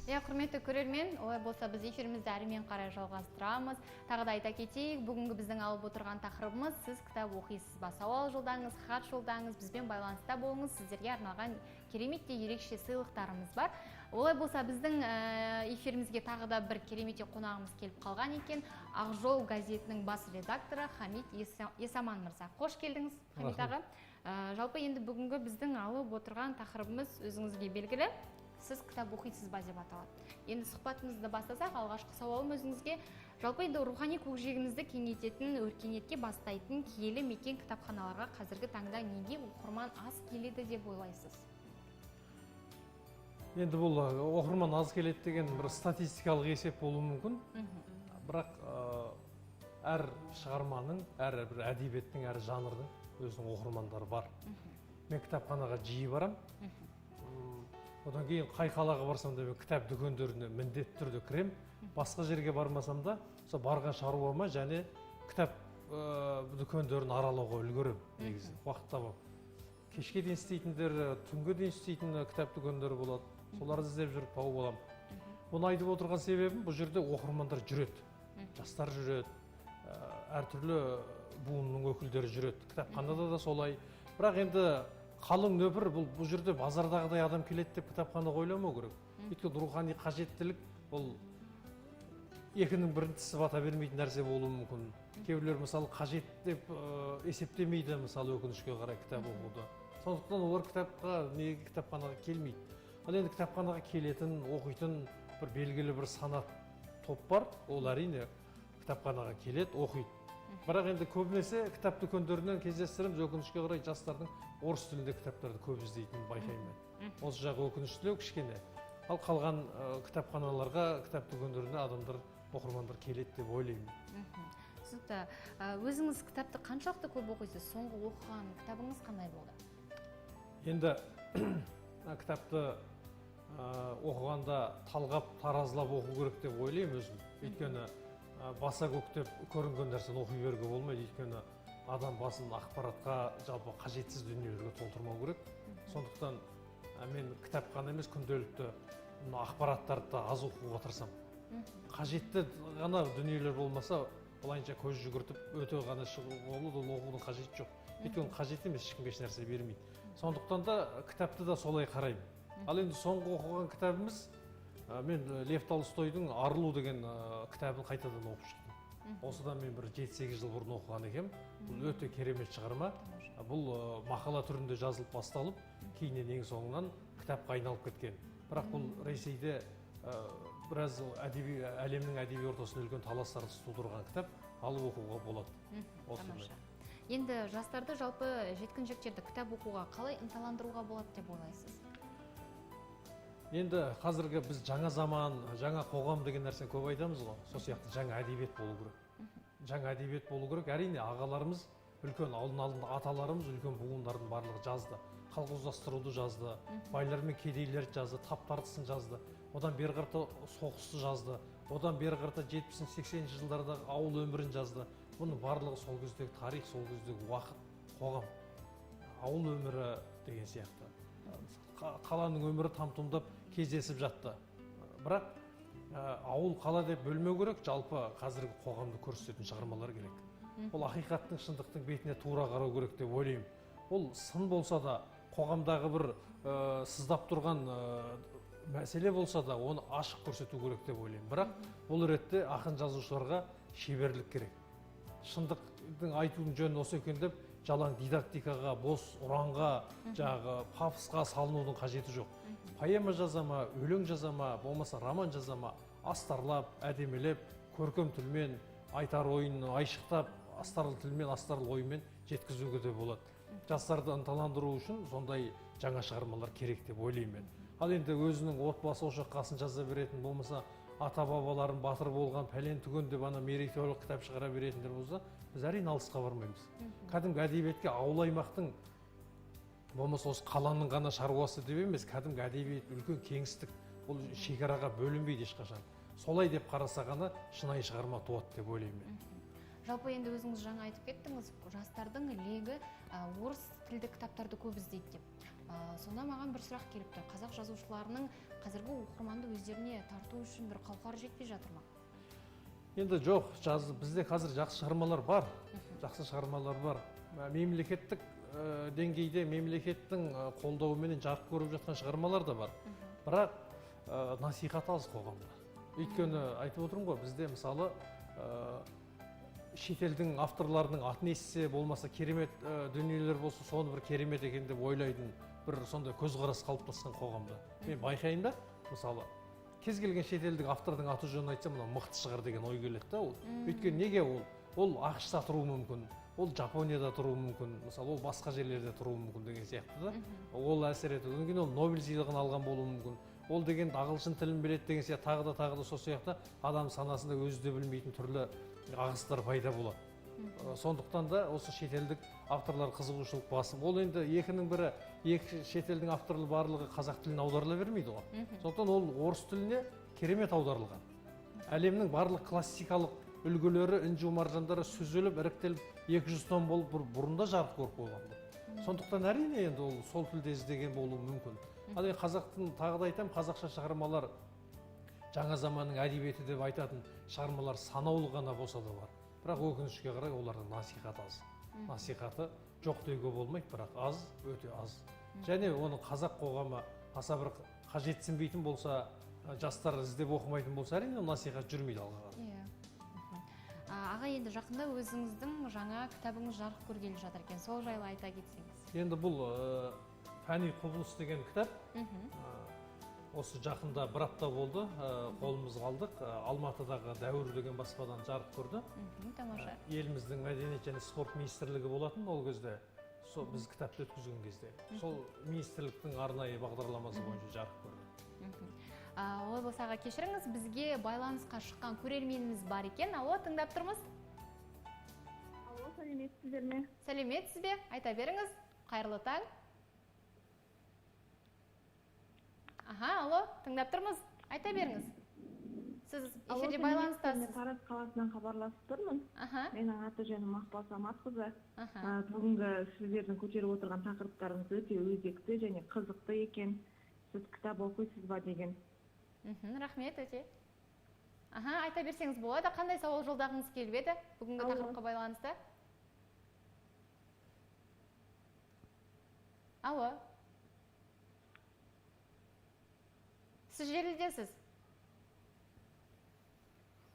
Иә, құрметті көрермен, олай болса біз эфирімізді әрмен қарай жалғастырамыз. Тағы да айта кетейік, бүгінгі біздің алып отырған тақырыбымыз сіз кітап оқисыз ба? Сауал жолдаңыз, хат жолдаңыз, бізбен байланыста болыңыз. Сіздерге арналған керемет те ерекше сыйлықтарымыз бар. Олай болса біздің эфирімізге тағы да бір керемет қонағымыз келіп қалған екен. Ақжол газетінің бас редакторы Хамит Есаман мырза. Қош келдіңіз, Хамит аға. Жалпы енді бүгінгі біздің алып отырған тақырыбымыз өзіңізге белгілі. Сіз кітап оқисыз ба деп аталады. Енді сұхбатымызды бастасақ, алғашқы сауалым өзіңізге: жалпы енді рухани көкжиегімізді кеңейтетін, өркениетке бастайтын киелі мекен кітапханаларға қазіргі таңда неге оқырман аз келеді деп ойлайсыз? Енді бұл оқырман аз келеді деген бір статистикалық есеп болуы мүмкін. Бірақ әр шығарманың, әр бір әдебиеттің, әр жанрдың өзінің оқырмандары бар. Мен кітапханаға жиі барам. Одан кейін қай қалаға барсам да, мен кітап дүкендеріне міндетті түрде кірем. Басқа жерге бармасам да, сол барған шаруама және кітап дүкендерін аралауға үлгеремін. Негізі уақыт табамын. Кешке дейін істейтіндер, түнге дейін істейтін кітап дүкендері болады, соларды іздеп жүріп тауып аламын. Бұны айтып отырған себебім, бұл жерде оқырмандар жүреді, жастар жүреді, әртүрлі буынның өкілдері жүреді. Кітапханада да солай. Бірақ енді қалың нөпір, бұл жерде базардағыдай адам келеді деп кітапханаға ойламау керек. Өйткені рухани қажеттілік бұл екінің бірін тісі бата бермейтін нәрсе болуы мүмкін. Кейбіреулер, мысалы, қажет деп есептемейді, мысалы, өкінішке қарай, кітап оқуды. Сондықтан олар кітапқа неге кітапханаға келмейді. Ал енді кітапханаға келетін, оқитын бір белгілі бір санат топ бар, ол, әрине, кітапханаға келеді, оқиды. Бірақ енді көбінесе кітап дүкендерінен кездестіреміз, өкінішке қарай, жастардың орыс тілінде кітаптарды көп іздейтінін байқаймын мен. Осы жағы өкініштілеу кішкене. Ал қалған кітапханаларға, кітап дүкендеріне адамдар, оқырмандар келеді деп ойлаймын. Түсінікті. Өзіңіз кітапты қаншалықты көп оқисыз? Соңғы оқыған кітабыңыз қандай болды? Енді кітапты оқығанда талғап, таразылап оқу керек деп ойлаймын өзім. Өйткені баса көктеп көрінген нәрсені оқи беруге болмайды. Өйткені адам басын ақпаратқа, жалпы қажетсіз дүниелерге толтырмау керек. Сондықтан мен кітап қана емес, күнделікті мына ақпараттарды да аз оқуға тырысамын. Қажетті ғана дүниелер болмаса, былайынша көз жүгіртіп өте ғана шығуға болады, ол оқудың қажеті жоқ. Өйткені қажет емес, ешкімге еш нәрсе бермейді. Сондықтан да кітапты да солай қараймын. Ал енді соңғы оқыған кітабымыз, мен Лев Толстойдың «Арылу» деген кітабын қайтадан оқып шықтым. Осыдан мен бір 7-8 жыл бұрын оқыған екенмін. Бұл өте керемет шығарма. Бұл мақала түрінде жазылып басталып, кейіннен ең соңынан кітапқа айналып кеткен. Бірақ бұл Ресейде біраз әдеби әлемнің әдеби ортасында үлкен талас тартыс тудырған кітап, алып оқуға болады. Осындай. Тамаша. Енді жастарды, жалпы жеткіншектерді кітап оқуға қалай ынталандыруға болады деп ойлайсыз? Енді қазіргі біз жаңа заман, жаңа қоғам деген нәрсені көп айтамыз ғой. Сол сияқты жаңа әдебиет болу керек, жаңа әдебиет болу керек. Әрине, ағаларымыз, үлкен алдын алдында аталарымыз, үлкен буындардың барлығы жазды: колхоздастыруды жазды, байлар мен кедейлерді жазды, тап тартысын жазды, одан бері қарата соғысты жазды, одан бері қарата 70-80-ші жылдардағы ауыл өмірін жазды. Бұның барлығы сол кездегі тарих, сол кездегі уақыт, қоғам, ауыл өмірі деген сияқты. Қаланың өмірі там тұмдап кездесіп жатты. Бірақ ауыл, қала деп бөлмеу керек. Жалпы қазіргі қоғамды көрсететін шығармалар керек. Ол ақиқаттың, шындықтың бетіне тура қарау керек деп ойлаймын. Ол сын болса да, қоғамдағы бір сыздап тұрған мәселе болса да, оны ашық көрсету керек деп ойлаймын. Бірақ бұл ретте ақын жазушыларға шеберлік керек. Шындықтың айтудың жөні осы екен деп, жалаң дидактикаға, бос ұранға, жаңағы пафосқа салынудың қажеті жоқ. Поэма жаза ма, өлең жаза ма, болмаса роман жаза ма, астарлап, әдемілеп, көркем тілмен айтар ойын айшықтап, астарлы тілмен, астарлы оймен жеткізуге де болады. Жастарды ынталандыру үшін сондай жаңа шығармалар керек деп ойлаймын мен. Ал енді өзінің отбасы ошақ қасын жаза беретін, болмаса ата бабаларым батыр болған, пәлен түген деп ана мерейтойлық кітап шығара беретіндер болса, біз, әрине, алысқа бармаймыз. Кәдімгі әдебиетке ауыл аймақтың, болмаса осы қаланың ғана шаруасы деп емес, кәдімгі әдебиет үлкен кеңістік, ол шекараға бөлінбейді ешқашан. Солай деп қараса ғана шынайы шығарма туады деп ойлаймын мен. Жалпы енді өзіңіз жаңа айтып кеттіңіз, жастардың легі орыс тілді кітаптарды көп іздейді деп. Сонда маған бір сұрақ келіп тұр: қазақ жазушыларының қазіргі оқырманды өздеріне тарту үшін бір қауқары жетпей жатыр ма? Енді жоқ, бізде қазір жақсы шығармалар бар, жақсы шығармалар бар. Мемлекеттік деңгейде, мемлекеттің қолдауыменен жарық көріп жатқан шығармалар да бар. Бірақ насихат аз қоғамда. Өйткені айтып отырмын ғой, бізде, мысалы, шетелдің авторларының атын естісе, болмаса керемет дүниелер болса, соны бір керемет екен деп ойлайтын бір сондай көзқарас қалыптасқан қоғамда. Мен байқаймын да, мысалы, кез келген шетелдік автордың аты жөнін айтсам, мынау мықты шығар деген ой келеді да ол. Өйткені неге ол? Ол АҚШ-та тұруы мүмкін, ол Жапонияда тұруы мүмкін, мысалы, ол басқа жерлерде тұруы мүмкін деген сияқты да. Ол әсер етеді. Одан кейін ол Нобель сыйлығын алған болуы мүмкін. Ол деген ағылшын тілін біледі деген сияқты, тағы да сол сияқты адам санасында өзі де білмейтін түрлі ағыстар пайда болады. Сондықтан да осы шетелдік авторлар қызығушылық басым. Ол енді екінің бірі, екі шетелдің авторлары барлығы қазақ тіліне аударыла бермейді ғой. Сондықтан ол орыс тіліне керемет аударылған. Әлемнің барлық классикалық үлгілері, інжу маржандары сүзіліп, іріктеліп 200 том болып бұрында жарық көріп қойған бұл. Сондықтан әрине енді ол сол тілде іздеген болуы мүмкін. Ал енді қазақтың, тағы да айтамын, қазақша шығармалар жаңа заманның әдебиеті деп айтатын шығармалар санаулы ғана болса да бар. Бірақ өкінішке қарай олардың насихаты аз. Насихаты жоқ деуге болмайды, бірақ аз, өте аз. Және оны қазақ қоғамы аса бір қажетсінбейтін болса, жастар іздеп оқымайтын болса, әрине ол насихат жүрмейді алға қарай. Аға, енді жақында өзіңіздің жаңа кітабыңыз жарық көргелі жатыр екен, сол жайлы айта кетсеңіз. Енді бұл Фәни құбылыс деген кітап. Осы жақында бір апта болды, қолымызға алдық. Алматыдағы Дәуір деген баспадан жарық көрді. Тамаша. Еліміздің мәдениет және спорт министрлігі болатын ол кезде, сол біз кітапты өткізген кезде, сол министрліктің арнайы бағдарламасы бойынша жарық көрді. Олай болса, аға, кешіріңіз, бізге байланысқа шыққан көрерменіміз бар екен. Алло, тыңдап тұрмыз. Алло, сәлеметсіздер ме? Сәлеметсіз бе? Айта беріңіз. Қайырлы таң. Аха, алло, тыңдап тұрмыз. Айта беріңіз. Сіз эфирде байланыстасыз. Мен Тараз қаласынан хабарласып тұрмын. Менің аты жөнім Мақпал Саматқызы. Бүгінгі сіздердің көтеріп отырған тақырыптарыңыз өте өзекті және қызықты екен. Сіз кітап оқисыз ба деген. Рахмет өте. Аха, айта берсеңіз болады. Қандай сауал жолдағыңыз келіп еді бүгінгі тақырыпқа байланысты? Алло. Сіз желідесіз.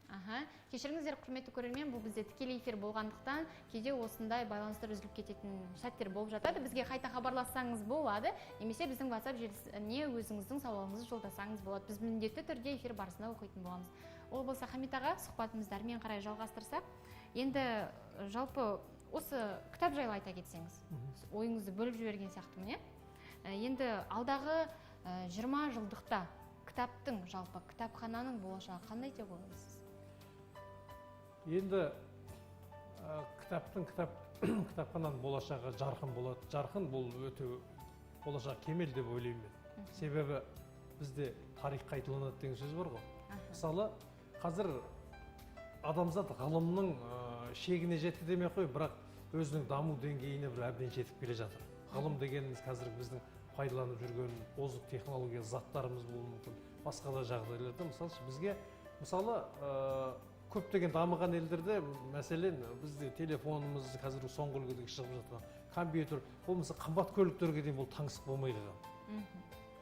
Аха, кешіріңіздер, құрметті көрермен, бұл бізде тікелей эфир болғандықтан кейде осындай байланыстар үзіліп кететін сәттер болып жатады. Бізге қайта хабарлассаңыз болады, немесе біздің WhatsApp желісіне өзіңіздің сауалыңызды жолдасаңыз болады. Біз міндетті түрде эфир барысында оқитын боламыз. Ол болса, Хамит аға, сұхбатымызды әрмен қарай жалғастырсақ, енді жалпы осы кітап жайлы айта кетсеңіз, ойыңызды бөліп жіберген сияқтымын, иә? Енді алдағы 20 жылдықта кітаптың, жалпы кітапхананың болашағы қандай деп ойлайсыз? Енді кітапхананың болашағы жарқын болады. Жарқын бұл өте болашақ кемел деп ойлаймын мен. Себебі бізде тарих қайталанады деген сөз бар ғой. Мысалы, қазір адамзат ғылымның шегіне жетті демей ақ қояйын, бірақ өзінің даму деңгейіне бір әбден жетіп келе жатыр. Ғылым дегеніміз қазір біздің пайдаланып жүрген озық технология заттарымыз болуы мүмкін. Басқа да жағдайларда, мысалы, бізге, мысалы, көптеген дамыған елдерде, мәселен, бізде телефонымыз қазір соңғы үлгідегі шығып жатқан компьютер, ол мысалы қымбат көліктерге дейін бұл таңсық болмай қалған.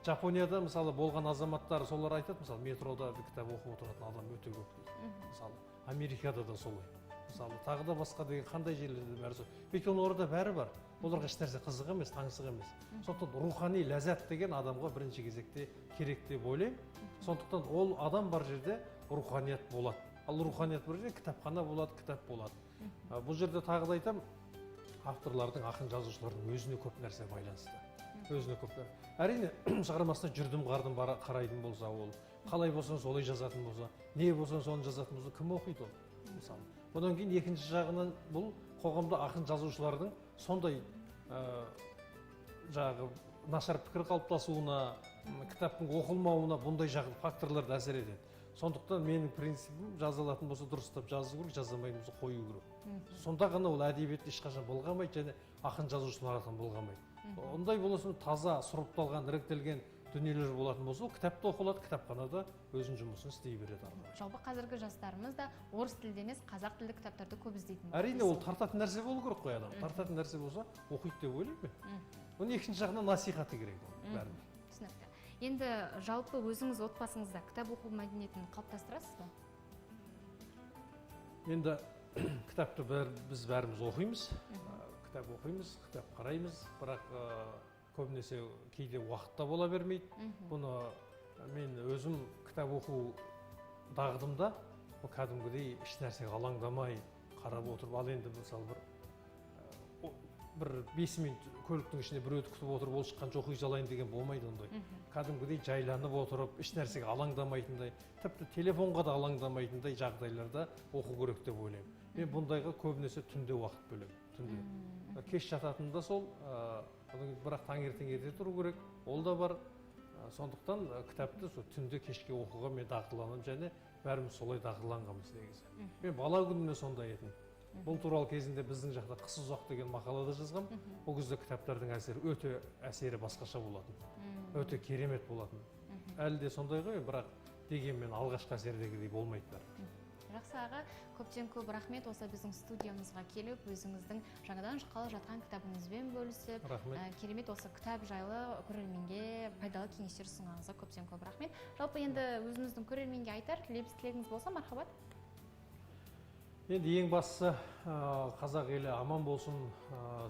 Жапонияда мысалы болған азаматтар солар айтады, мысалы метрода бір кітап оқып отыратын адам өте көп дейді. Мысалы, Америкада да солай. Мысалы, тағы да басқа деген қандай жерлерде бәрі солай. Өйткені оларда бәрі бар. Оларға ешнәрсе қызық емес, таңсық емес. Сондықтан рухани ләззат деген адамға бірінші кезекте керек деп ойлаймын. Сондықтан ол адам бар жерде руханият болады. Ал руханият бар жерде кітапхана болады, кітап болады. Бұл жерде тағы да айтамын, авторлардың, ақын жазушылардың өзіне көп нәрсе байланысты. Өзіне көп нәрсе. Әрине, шығармасына жүрдім, қардым қарайтын болса ол, қалай болсын солай жазатын болса, не болсын соны жазатын болса, кім оқиды ол? Мысалы. Одан кейін екінші жағынан бұл қоғамда ақын жазушылардың сондай жағы нашар пікір қалыптасуына, кітаптың оқылмауына бұндай жағы факторлар да әсер етеді. Сондықтан менің принципім, жаза алатын болса дұрыстап жазу керек, жаза алмайтын болса қою керек. Сонда ғана ол әдебиетті ешқашан былғамайды және ақын жазушылар арасынан былғамайды. Ондай болсын, таза, сұрыпталған, іріктелген дүниелер болатын болса, ол кітапта оқылады, кітапханада өзінің жұмысын істей береді ары қарай. Жалпы қазіргі жастарымыз да орыс тілді емес, қазақ тілді кітаптарды көп іздейтін болды. Әрине, ол тартатын нәрсе болу керек қой адам. Тартатын нәрсе болса, оқиды деп ойлаймын мен. Оның екінші жағынан насихаты керек оның бәрібір. Түсінікті. Енді жалпы өзіңіз отбасыңызда кітап оқу мәдениетін қалыптастырасыз ба? Енді кітапты біз бәріміз оқимыз. Кітап оқимыз, кітап қараймыз, бірақ Көбінесе кейде уақыт та бола бермейді. Бұны мен өзім кітап оқу дағдымда бұл кәдімгідей еш нәрсеге алаңдамай қарап отырып, ал енді мысалы бір 5 минут көліктің ішінде біреуді күтіп отырып, ол шыққанша оқи салайын деген болмайды ондай. Кәдімгідей жайланып отырып, еш нәрсеге алаңдамайтындай, тіпті телефонға да алаңдамайтындай жағдайларда оқу керек деп ойлаймын. Мен бұндайға көбінесе түнде уақыт бөлемін. Түнде. Кеш жататында сол, бірақ таңертең ерте тұру керек, ол да бар. Сондықтан кітапты сол түнде кешке оқуға мен дағдыланамын, және бәріміз солай дағдыланғанбыз негізі. Мен бала күнімнен сондай едім. Бұл туралы кезінде біздің жақта «Қыс ұзақ» деген мақалада жазғам. Ол кезде кітаптардың әсері өте, әсері басқаша болатын. Өте керемет болатын. Әлі де сондай ғой, бірақ дегенмен алғашқы әсердегідей болмайды бәрі. Жақсы аға, көптен көп рахмет осы біздің студиямызға келіп, өзіңіздің жаңадан шыққалы жатқан кітабыңызбен бөлісіп, керемет осы кітап жайлы көрерменге пайдалы кеңестер ұсынғаныңызға көптен көп рахмет. Жалпы енді өзіңіздің көрерменге айтар лебіз тілегіңіз болса, мархабат. Енді ең бастысы, қазақ елі аман болсын,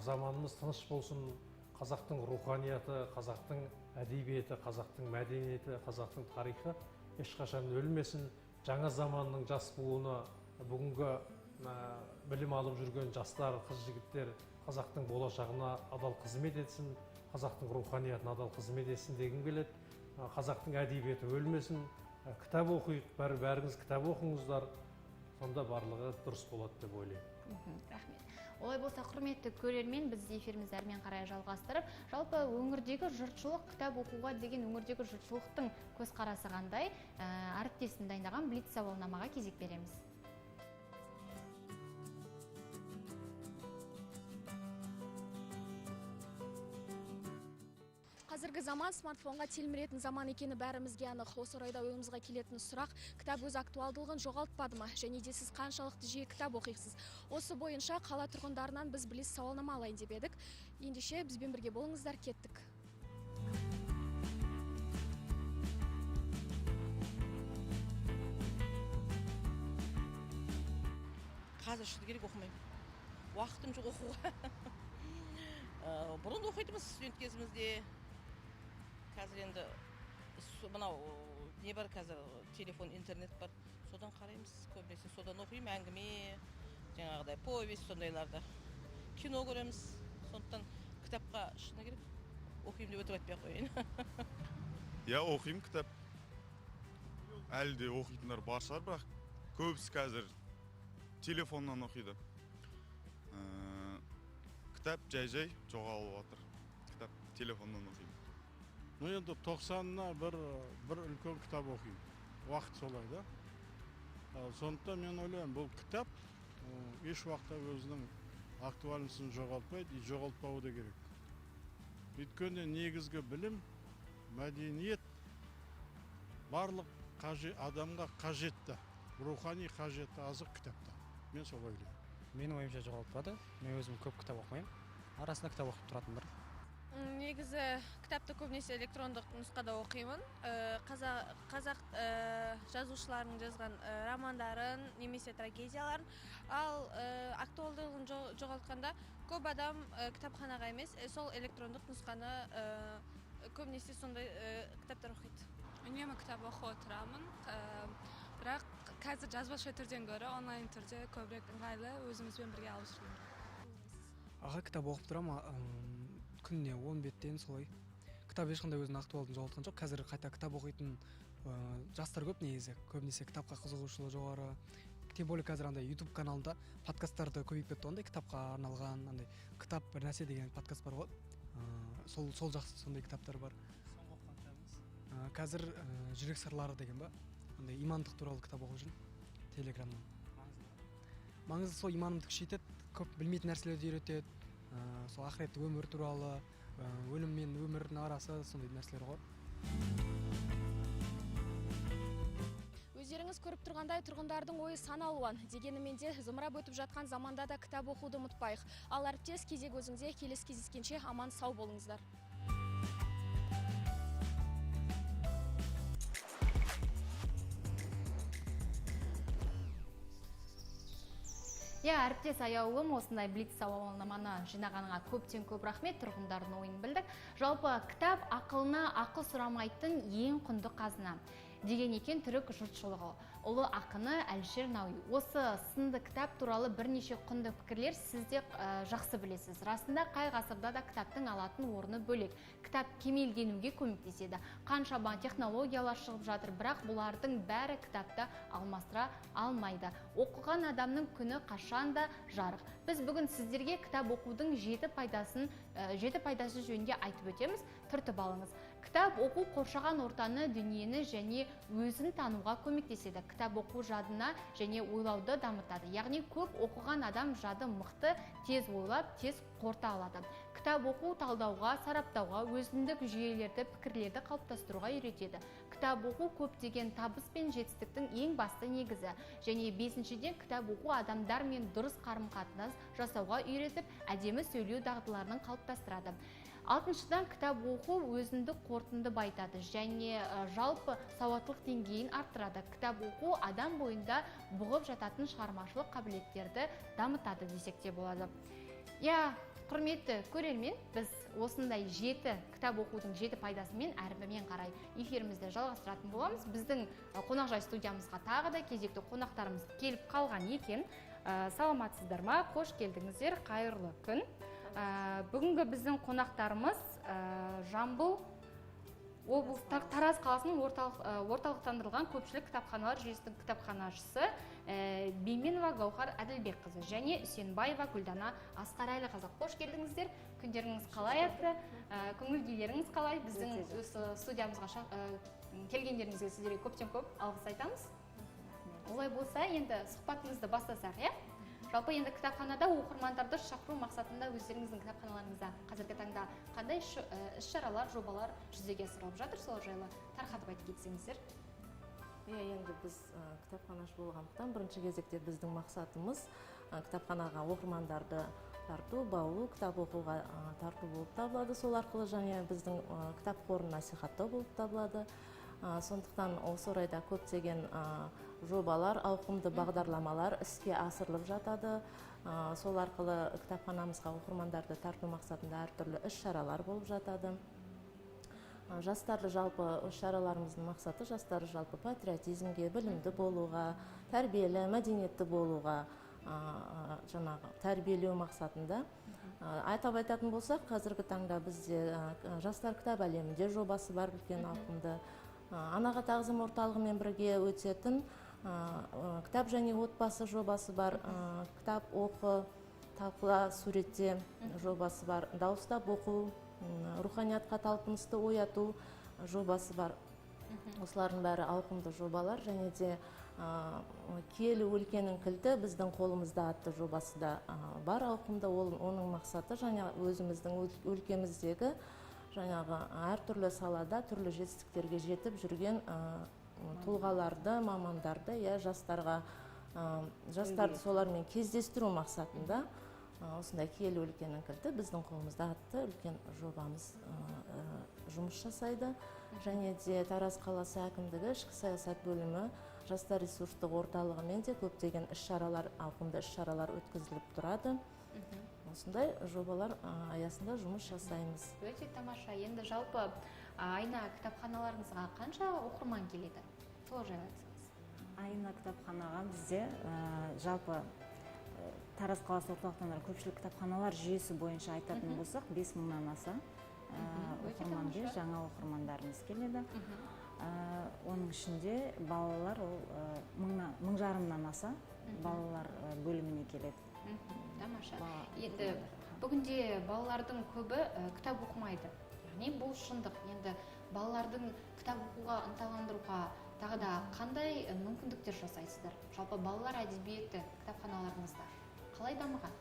заманымыз тыныш болсын, қазақтың руханияты, қазақтың әдебиеті, қазақтың мәдениеті, қазақтың тарихы ешқашан өлмесін. Жаңа заманның жас буыны, бүгінгі білім алып жүрген жастар, қыз жігіттер қазақтың болашағына адал қызмет етсін, қазақтың руханиятына адал қызмет етсін дегім келеді. Қазақтың әдебиеті өлмесін, кітап оқиық, бәріңіз кітап оқыңыздар, сонда барлығы дұрыс болады деп ойлаймын. Рахмет. Олай болса, құрметті көрермен, біз эфирімізді әрмен қарай жалғастырып, жалпы өңірдегі жұртшылық кітап оқуға деген өңірдегі жұртшылықтың көзқарасы қандай, әріптесім дайындаған блиц сауалнамаға кезек береміз. Қазіргі заман смартфонға телміретін заман екені бәрімізге анық. Осы орайда ойымызға келетін сұрақ, кітап өз актуалдылығын жоғалтпады ма? Және де сіз қаншалықты жиі кітап оқисыз? Осы бойынша қала тұрғындарынан біз блиц сауалнама алайын деп едік. Ендеше бізбен бірге болыңыздар, кеттік. Қазір шыны керек оқымаймын. Уақытым жоқ оқуға. Бұрын оқитынбыз студент кезімізде. Қазір енді мынау не бар қазір, телефон, интернет бар, содан қараймыз, көбінесе содан оқимын, әңгіме, жаңағыдай повесть, сондайларды. Кино көреміз, сондықтан кітапқа шыны керек оқимын деп өтірік айтпай ақ қояйын. Иә, оқимын кітап. Әлі де оқитындар бар шығар, бірақ көбісі қазір телефоннан оқиды. Кітап жай-жай жоғалып жатыр. Кітап телефоннан оқимын. Енді 90-на бір үлкен кітап оқимын. Уақыт солай да. Сондықтан мен ойлаймын, бұл кітап еш уақытта өзінің актуальностын жоғалтпайды, жоғалтпауы да керек. Өйткені негізгі білім, мәдениет барлық адамға қажетті, рухани қажетті азық кітапта. Мен солай ойлаймын. Менің ойымша жоғалтпады. Мен өзім көп кітап оқымаймын. Арасында кітап оқып тұратын бір. Негізі кітапты көбінесе электрондық нұсқада оқимын. Қазақ жазушыларының жазған романдарын немесе трагедияларын. Ал актуалдылығын жоғалтқанда көп адам кітапханаға емес, сол электрондық нұсқаны көбінесе сондай кітаптар оқиды. Үнемі кітап оқып отырамын. Бірақ қазір жазбаша түрден гөрі онлайн түрде көбірек ыңғайлы, өзімізбен бірге алып жүремін. Аға, кітап оқып тұрамын, күніне 10 беттен солай. Кітап ешқандай өзінің актуалдығын жоғалтқан жоқ. Қазір қайта кітап оқитын жастар көп негізі. Көбінесе кітапқа қызығушылығы жоғары. Тем более қазір андай YouTube каналында подкасттар да көбейіп кетті, ондай кітапқа арналған, андай кітап бір нәрсе деген подкаст бар ғой. Сол жақсы, сондай кітаптар бар. Соңғы оқыған кітабыңыз? Қазір Жүрек сырлары деген ба? Андай имандық туралы кітап оқып жүрмін Телеграмнан. Маңызды сол иманымды күшейтеді, көп білмейтін нәрселерді үйретеді. Сол ақыреттік өмір туралы, өлім мен өмірдің арасы, сондай нәрселер ғой. Өздеріңіз көріп тұрғандай тұрғындардың ойы сан алуан. Дегенімен де зымырап өтіп жатқан заманда да кітап оқуды ұмытпайық. Ал әріптес, кезек өзіңде, келесі кездескенше аман сау болыңыздар. Иә, әріптес Аяулым, осындай блиц сауалнаманы жинағаныңа көптен көп рахмет, тұрғындардың ойын білдік. Жалпы кітап ақылына ақыл сұрамайтын ең құнды қазына деген екен түрік жұртшылығы. Ұлы ақыны Әлішер Науи. Осы сынды кітап туралы бірнеше құнды пікірлер сіз де жақсы білесіз. Расында қай ғасырда да кітаптың алатын орны бөлек. Кітап кемелденуге көмектеседі. Қаншама технологиялар шығып жатыр, бірақ бұлардың бәрі кітапты алмастыра алмайды. Оқыған адамның күні қашан да жарық. Біз бүгін сіздерге кітап оқудың жеті пайдасы жөнінде айтып өтеміз. Түртіп алыңыз. Кітап оқу қоршаған ортаны, дүниені және өзін тануға көмектеседі. Кітап оқу жадына және ойлауды дамытады. Яғни көп оқыған адам жады мықты, тез ойлап, тез қорыта алады. Кітап оқу талдауға, сараптауға, өзіндік жүйелерді, пікірлерді қалыптастыруға үйретеді. Кітап оқу көптеген табыс пен жетістіктің ең басты негізі. Және бесіншіден, кітап оқу адамдармен дұрыс қарым-қатынас жасауға үйретіп, әдемі сөйлеу дағдыларын қалыптастырады. Алтыншыдан, кітап оқу өзіндік қорытынды байытады және жалпы сауаттылық деңгейін арттырады. Кітап оқу адам бойында бұғып жататын шығармашылық қабілеттерді дамытады десек те болады. Иә, құрметті көрермен, біз осындай жеті кітап оқудың жеті пайдасымен әрімен қарай эфирімізді жалғастыратын боламыз. Біздің қонақжай студиямызға тағы да кезекті қонақтарымыз келіп қалған екен. Саламатсыздар ма? Қош келдіңіздер, қайырлы күн. Бүгінгі біздің қонақтарымыз Жамбыл облыстық Тараз қаласының орталықтандырылған көпшілік кітапханалар жүйесінің кітапханашысы Бименова Гаухар Әділбекқызы және Үсенбаева Гүлдана Асқарәліқызы. Қош келдіңіздер. Күндеріңіз қалай өтті? Көңіл күйлеріңіз қалай? Біздің осы студиямызға келгендеріңізге сіздерге көптен көп алғыс айтамыз. Олай болса, енді сұхбатымызды бастасақ, иә? Жалпы енді кітапханада оқырмандарды шақыру мақсатында өздеріңіздің кітапханаларыңызда қазіргі таңда қандай іс-шаралар, жобалар жүзеге асырылып жатыр, сол жайлы тарқатып айтып кетсеңіздер. Иә, енді біз кітапханашы болғандықтан бірінші кезекте біздің мақсатымыз кітапханаға оқырмандарды тарту, баулу, кітап оқуға тарту болып табылады. Сол арқылы және біздің кітап қорын насихаттау болып табылады. Сондықтан осы орайда көптеген жобалар, ауқымды бағдарламалар іске асырылып жатады. Сол арқылы кітапханамызға оқырмандарды тарту мақсатында әртүрлі іс-шаралар болып жатады. Жастарды жалпы іс-шараларымыздың мақсаты жастарды жалпы патриотизмге, білімді болуға, тәрбиелі, мәдениетті болуға жаңағы тәрбиелеу мақсатында. Атап айтатын болсақ, қазіргі таңда бізде жастар кітап әлемінде жобасы бар, үлкен ауқымды. Анаға тағзым орталығымен бірге өтетін кітап және отбасы жобасы бар, кітап оқы, талқыла, суретте жобасы бар, дауыстап оқу, руханиятқа талпынысты ояту жобасы бар. Осылардың бәрі ауқымды жобалар. Және де киелі өлкенің кілті біздің қолымызда атты жобасы да бар ауқымды. Оның мақсаты және өзіміздің өлкеміздегі жаңағы әртүрлі салада түрлі жетістіктерге жетіп жүрген тұлғаларды, мамандарды, жастарға, жастарды солармен кездестіру мақсатында осындай киелі өлкенің кілті біздің қолымызда атты үлкен жобамыз жұмыс жасайды. Және де Тараз қаласы әкімдігі ішкі саясат бөлімі жастар ресурстық орталығымен де көптеген іс-шаралар, ауқымды іс-шаралар өткізіліп тұрады. Осындай жобалар аясында жұмыс жасаймыз. Өте тамаша. Енді жалпы айна кітапханаларыңызға қанша оқырман келеді? Сол жайлы айтсаңыз. Айна кітапханаға бізде жалпы Тараз қаласы орталықтандырылған көпшілік кітапханалар жүйесі бойынша айтатын болсақ, 5000-нан аса оқырман, жаңа оқырмандарымыз келеді. Оның ішінде балалар, ол 1500-нан аса балалар бөліміне келеді. Тамаша. Енді бүгінде балалардың көбі кітап оқымайды. Яғни бұл шындық. Енді балалардың кітап оқуға ынталандыруға тағы да қандай мүмкіндіктер жасайсыздар? Жалпы балалар әдебиеті кітапханаларыңызда қалай дамыған?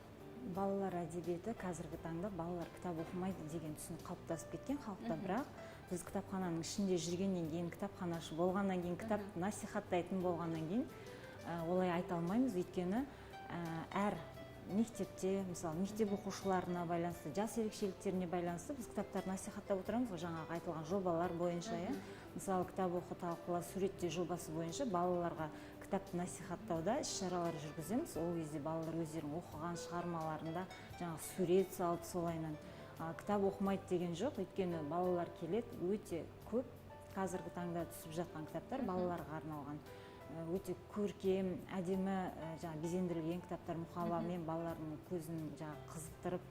Балалар әдебиеті қазіргі таңда балалар кітап оқымайды деген түсінік қалыптасып кеткен халықта, бірақ біз кітапхананың ішінде жүргеннен кейін, кітапханашы болғаннан кейін, кітап насихаттайтын болғаннан кейін олай айта алмаймыз. Өйткені әр мектепте, мысалы, мектеп оқушыларына байланысты, жас ерекшеліктеріне байланысты біз кітаптарды насихаттап отырамыз ғой, жаңағы айтылған жобалар бойынша, иә. Мысалы, кітап оқы, талқыла, суретте жобасы бойынша балаларға Кітапты насихаттауда іс шаралар жүргіземіз. Ол кезде балалар өздерінің оқыған шығармаларында жаңағы сурет салып, солайынан. Кітап оқымайды деген жоқ, өйткені балалар келеді, өте көп қазіргі таңда түсіп жатқан кітаптар балаларға арналған. Өте көркем, әдемі, жаңағы безендірілген кітаптар, мұқабамен балалардың көзін жаңағы қызықтырып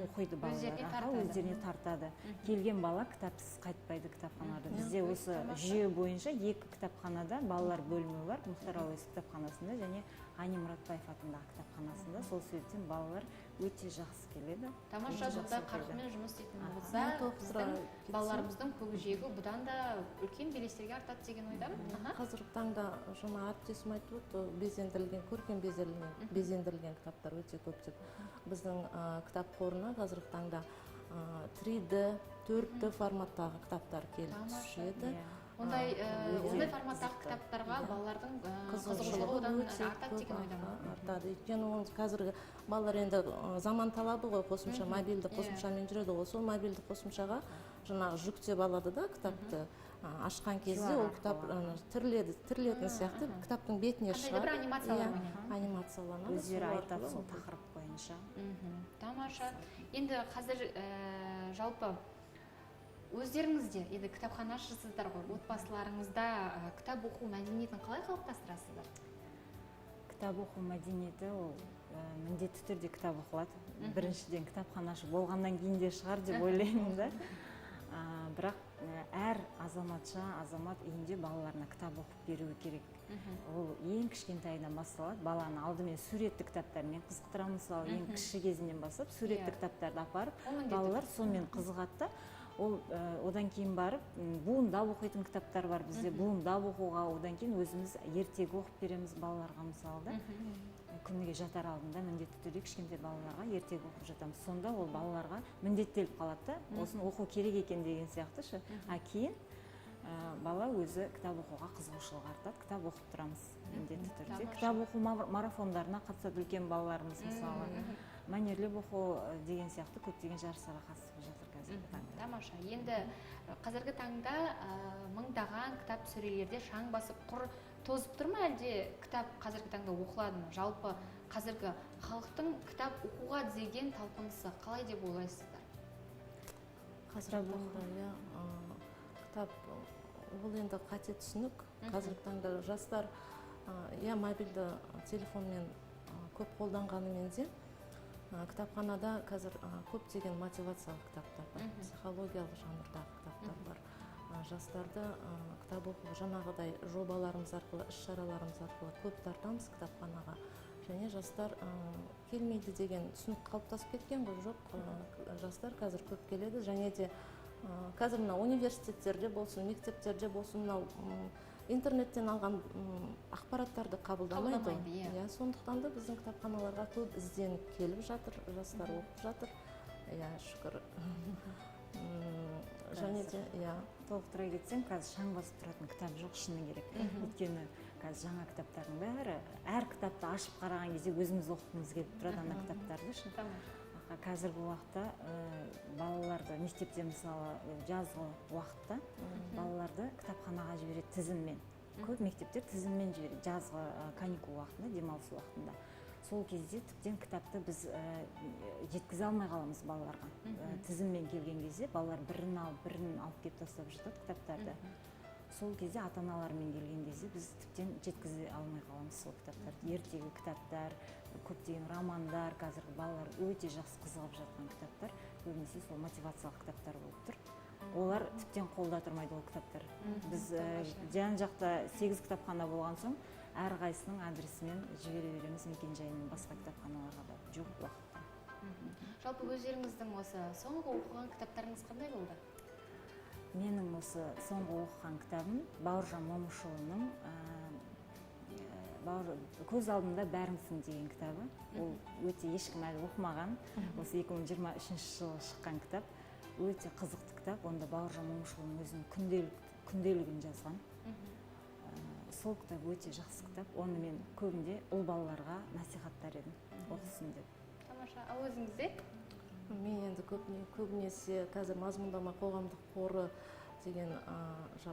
оқиды балалар. Өздеріне Аха, тартады. Өздеріне тартады. Келген бала кітапсыз қайтпайды кітапханада. Бізде Өте осы тамаша. жүйе бойынша екі кітапханада балалар бөлімі бар: Мұхтар Әуезов кітапханасында және Ғани Мұратбаев атындағы кітапханасында. Сол себептен балалар өте жақсы келеді, Тамаша. өте Сонда жақсы оқиды. қарқынмен жұмыс істейтін болса, Мен толықтыра біздің кетсем. балаларымыздың көкжиегі бұдан да үлкен белестерге артады деген ойдамын. Аха. Қазіргі таңда жаңа әріптесім айтып өтті, безендірілген, көркем безендірілген кітаптар өте көп деп. Біздің кітап қорына қазіргі таңда 3D, 4D форматтағы кітаптар келіп түседі. Ондай Өте ондай форматтағы қызықты. кітаптарға балалардың Қызығушылығы қызығушылығы одан өте артады көп, деген ойдамын. Артады, өйткені оны қазіргі балалар енді заман талабы ғой, қосымша, мобильді қосымшамен жүреді ғой. Сол мобильді қосымшаға жаңағы жүктеп алады да, кітапты ашқан кезде QR ол кітап арқылы. Ана, тіріледі, тірілетін сияқты, кітаптың бетіне Қандай да бір шығады. анимацияларменен. Иә, анимацияланады. Өздері Сол айтады арқылы сол оқиды. тақырып бойынша. Тамаша. Енді қазір жалпы өздеріңізде енді кітапханашысыздар ғой, отбасыларыңызда кітап оқу мәдениетін қалай қалыптастырасыздар? Кітап оқу мәдениеті ол міндетті түрде кітап оқылады. Біріншіден, кітапханашы болғаннан кейін де шығар деп ойлаймын да. Бірақ әр азаматша, азамат үйінде балаларына кітап оқып беруі керек. Ол ең кішкентайынан басталады. Баланы алдымен суретті кітаптармен қызықтырамыз, мысалы, ең кіші кезінен бастап суретті кітаптарды апарып, Ол міндетті балалар түрде. сонымен қызығады да. Ол одан кейін барып буындап оқитын кітаптар бар бізде, буындап оқуға. Одан кейін өзіміз ертегі оқып береміз балаларға, мысалы да. Күніге жатар алдында міндетті түрде кішкентай балаларға ертегі оқып жатамыз. Сонда ол балаларға міндеттеліп қалады да, осыны оқу керек екен деген сияқты ше. А кейін бала өзі кітап оқуға қызығушылығы артады. Кітап оқып тұрамыз міндетті түрде. Кітап оқу марафондарына қатысады үлкен балаларымыз, мысалы, мәнерлеп оқу деген сияқты көптеген жарыстарға қатысып жатыр қазіргі таңда. Тамаша. Енді қазіргі таңда мыңдаған кітап сөрелерде шаң басып, құр тозып тұр ма, әлде кітап қазіргі таңда оқылады ма? Жалпы қазіргі халықтың кітап оқуға деген талпынысы қалай деп ойлайсыздар? Қазіргі таңда, иә, кітап ол енді қате түсінік. Қазіргі таңда жастар, иә, мобильді телефонмен көп қолданғанымен де, кітапханада қазір көптеген мотивациялық кітаптар бар, психологиялық жанрдағы кітаптар бар. Жастарды кітап оқу жаңағыдай жобаларымыз арқылы, іс шараларымыз арқылы көп тартамыз кітапханаға. Және жастар келмейді деген түсінік қалыптасып кеткен ғой. Жоқ, жастар қазір көп келеді. Және де қазір мына университеттерде болсын, мектептерде болсын, мынау интернеттен алған ақпараттарды қабылдамайды ғой. Қабылдамайды, иә. Иә, сондықтан да біздің кітапханаларға көп ізденіп келіп жатыр, жастар оқып жатыр. Иә, шүкір. Және де, иә. Толықтыра кетсем, қазір шаң басып тұратын кітап жоқ, шыны керек. Өйткені қазір жаңа кітаптардың бәрі, әр кітапты ашып қараған кезде өзіміз оқығымыз келіп тұрады ана кітаптарды ше. Қазіргі уақытта балаларды мектепте, мысалы, жазғы уақытта балаларды кітапханаға жібереді тізіммен. Көп мектептер тізіммен жібереді жазғы каникул уақытында, демалыс уақытында. Сол кезде тіптен кітапты біз жеткізе алмай қаламыз балаларға. Тізіммен келген кезде балалар бірін алып, бірін алып келіп тастап жатады кітаптарды. Сол кезде ата-аналармен келген кезде біз тіптен жеткізе алмай қаламыз сол кітаптарды. Ертегі кітаптар, көптеген романдар, қазіргі балалар өте жақсы қызығып жатқан кітаптар, көбінесе сол мотивациялық кітаптар болып тұр. Олар тіптен қолда тұрмайды ол кітаптар. Біз жан жақта 8 кітапхана болған соң, әрқайсысының адресімен жібере береміз, мекен-жайымен басқа кітапханаларға да жоқ уақытта. Жалпы өздеріңіздің осы соңғы оқыған кітаптарыңыз қандай болды? Менің осы соңғы оқыған кітабым Бауыржан Момышұлының «Көз алдымда бәріңсің» деген кітабы. Ол өте ешкім әлі оқымаған. Осы 2023 жылы шыққан кітап. Өте қызықты кітап. Онда Бауыржан Момышұлының өзінің күнделігін жазған. Сол кітап өте жақсы кітап. Оны мен көбінде ұл балаларға насихаттар едім, оқысын деп. Тамаша. Ал өзіңізде? Мен енді көбінесе қазір «Мазмұндама» қоғамдық қоры деген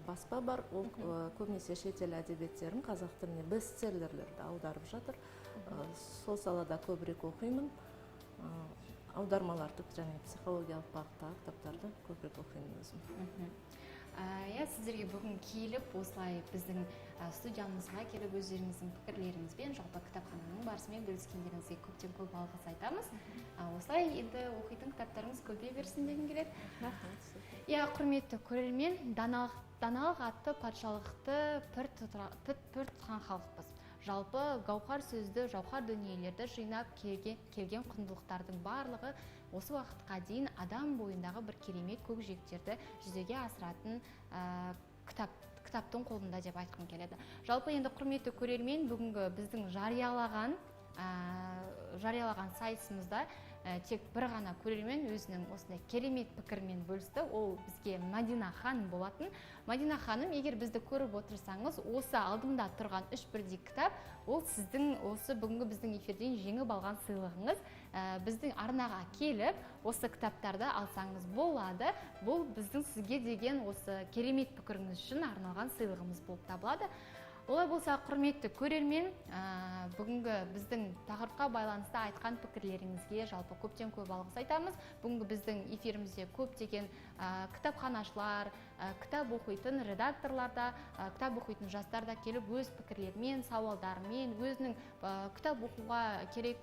баспа бар. Ол көбінесе шетел әдебиеттерін қазақ тіліне, бестселлерлерді аударып жатыр. Сол салада көбірек оқимын. Аудармаларды және психологиялық бағыттағы кітаптарды көбірек оқимын өзім. Иә, сіздерге бүгін келіп, осылай біздің студиямызға келіп, өздеріңіздің пікірлеріңізбен, жалпы кітапхананың барысымен бөліскендеріңізге көптен көп алғыс айтамыз. Осылай енді оқитын кітаптарыңыз көбейе берсін дегім келеді. Рахмет. Иә, құрметті көрермен, даналық атты патшалықты пір тұтқан халықпыз. Жалпы гауһар сөзді, жауһар дүниелерді жинап келген құндылықтардың барлығы осы уақытқа дейін адам бойындағы бір керемет көкжиектерді жүзеге асыратын кітаптың қолында деп айтқым келеді. Жалпы енді, құрметті көрермен, бүгінгі біздің жариялаған сайысымызда тек бір ғана көрермен өзінің осындай керемет пікірімен бөлісті. Ол бізге Мадина ханым болатын. Мадина ханым, егер бізді көріп отырсаңыз, осы алдымда тұрған үш бірдей кітап ол сіздің осы бүгінгі біздің эфирден жеңіп алған сыйлығыңыз. Біздің арнаға келіп, осы кітаптарды алсаңыз болады. Бұл біздің сізге деген осы керемет пікіріңіз үшін арналған сыйлығымыз болып табылады. Олай болса, құрметті көрермен, бүгінгі біздің тақырыпқа байланысты айтқан пікірлеріңізге жалпы көптен көп алғыс айтамыз. Бүгінгі біздің эфирімізде көптеген кітапханашылар, кітап оқитын редакторлар да, кітап оқитын жастар да келіп, өз пікірлерімен, сауалдарымен, өзінің кітап оқуға керек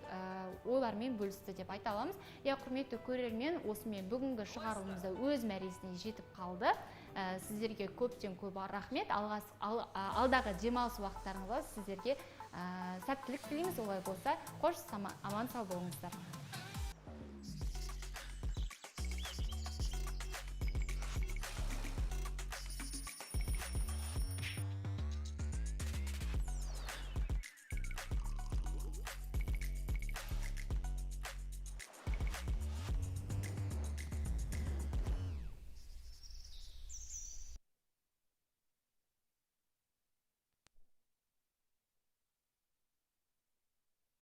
ойларымен бөлісті деп айта аламыз. Иә, құрметті көрермен, осымен бүгінгі шығарылымыз да өз мәресіне жетіп қалды. Сіздерге көптен көп рахмет. Алдағы демалыс уақыттарыңызға сіздерге сәттілік тілейміз. Олай болса, қош, аман сау болыңыздар.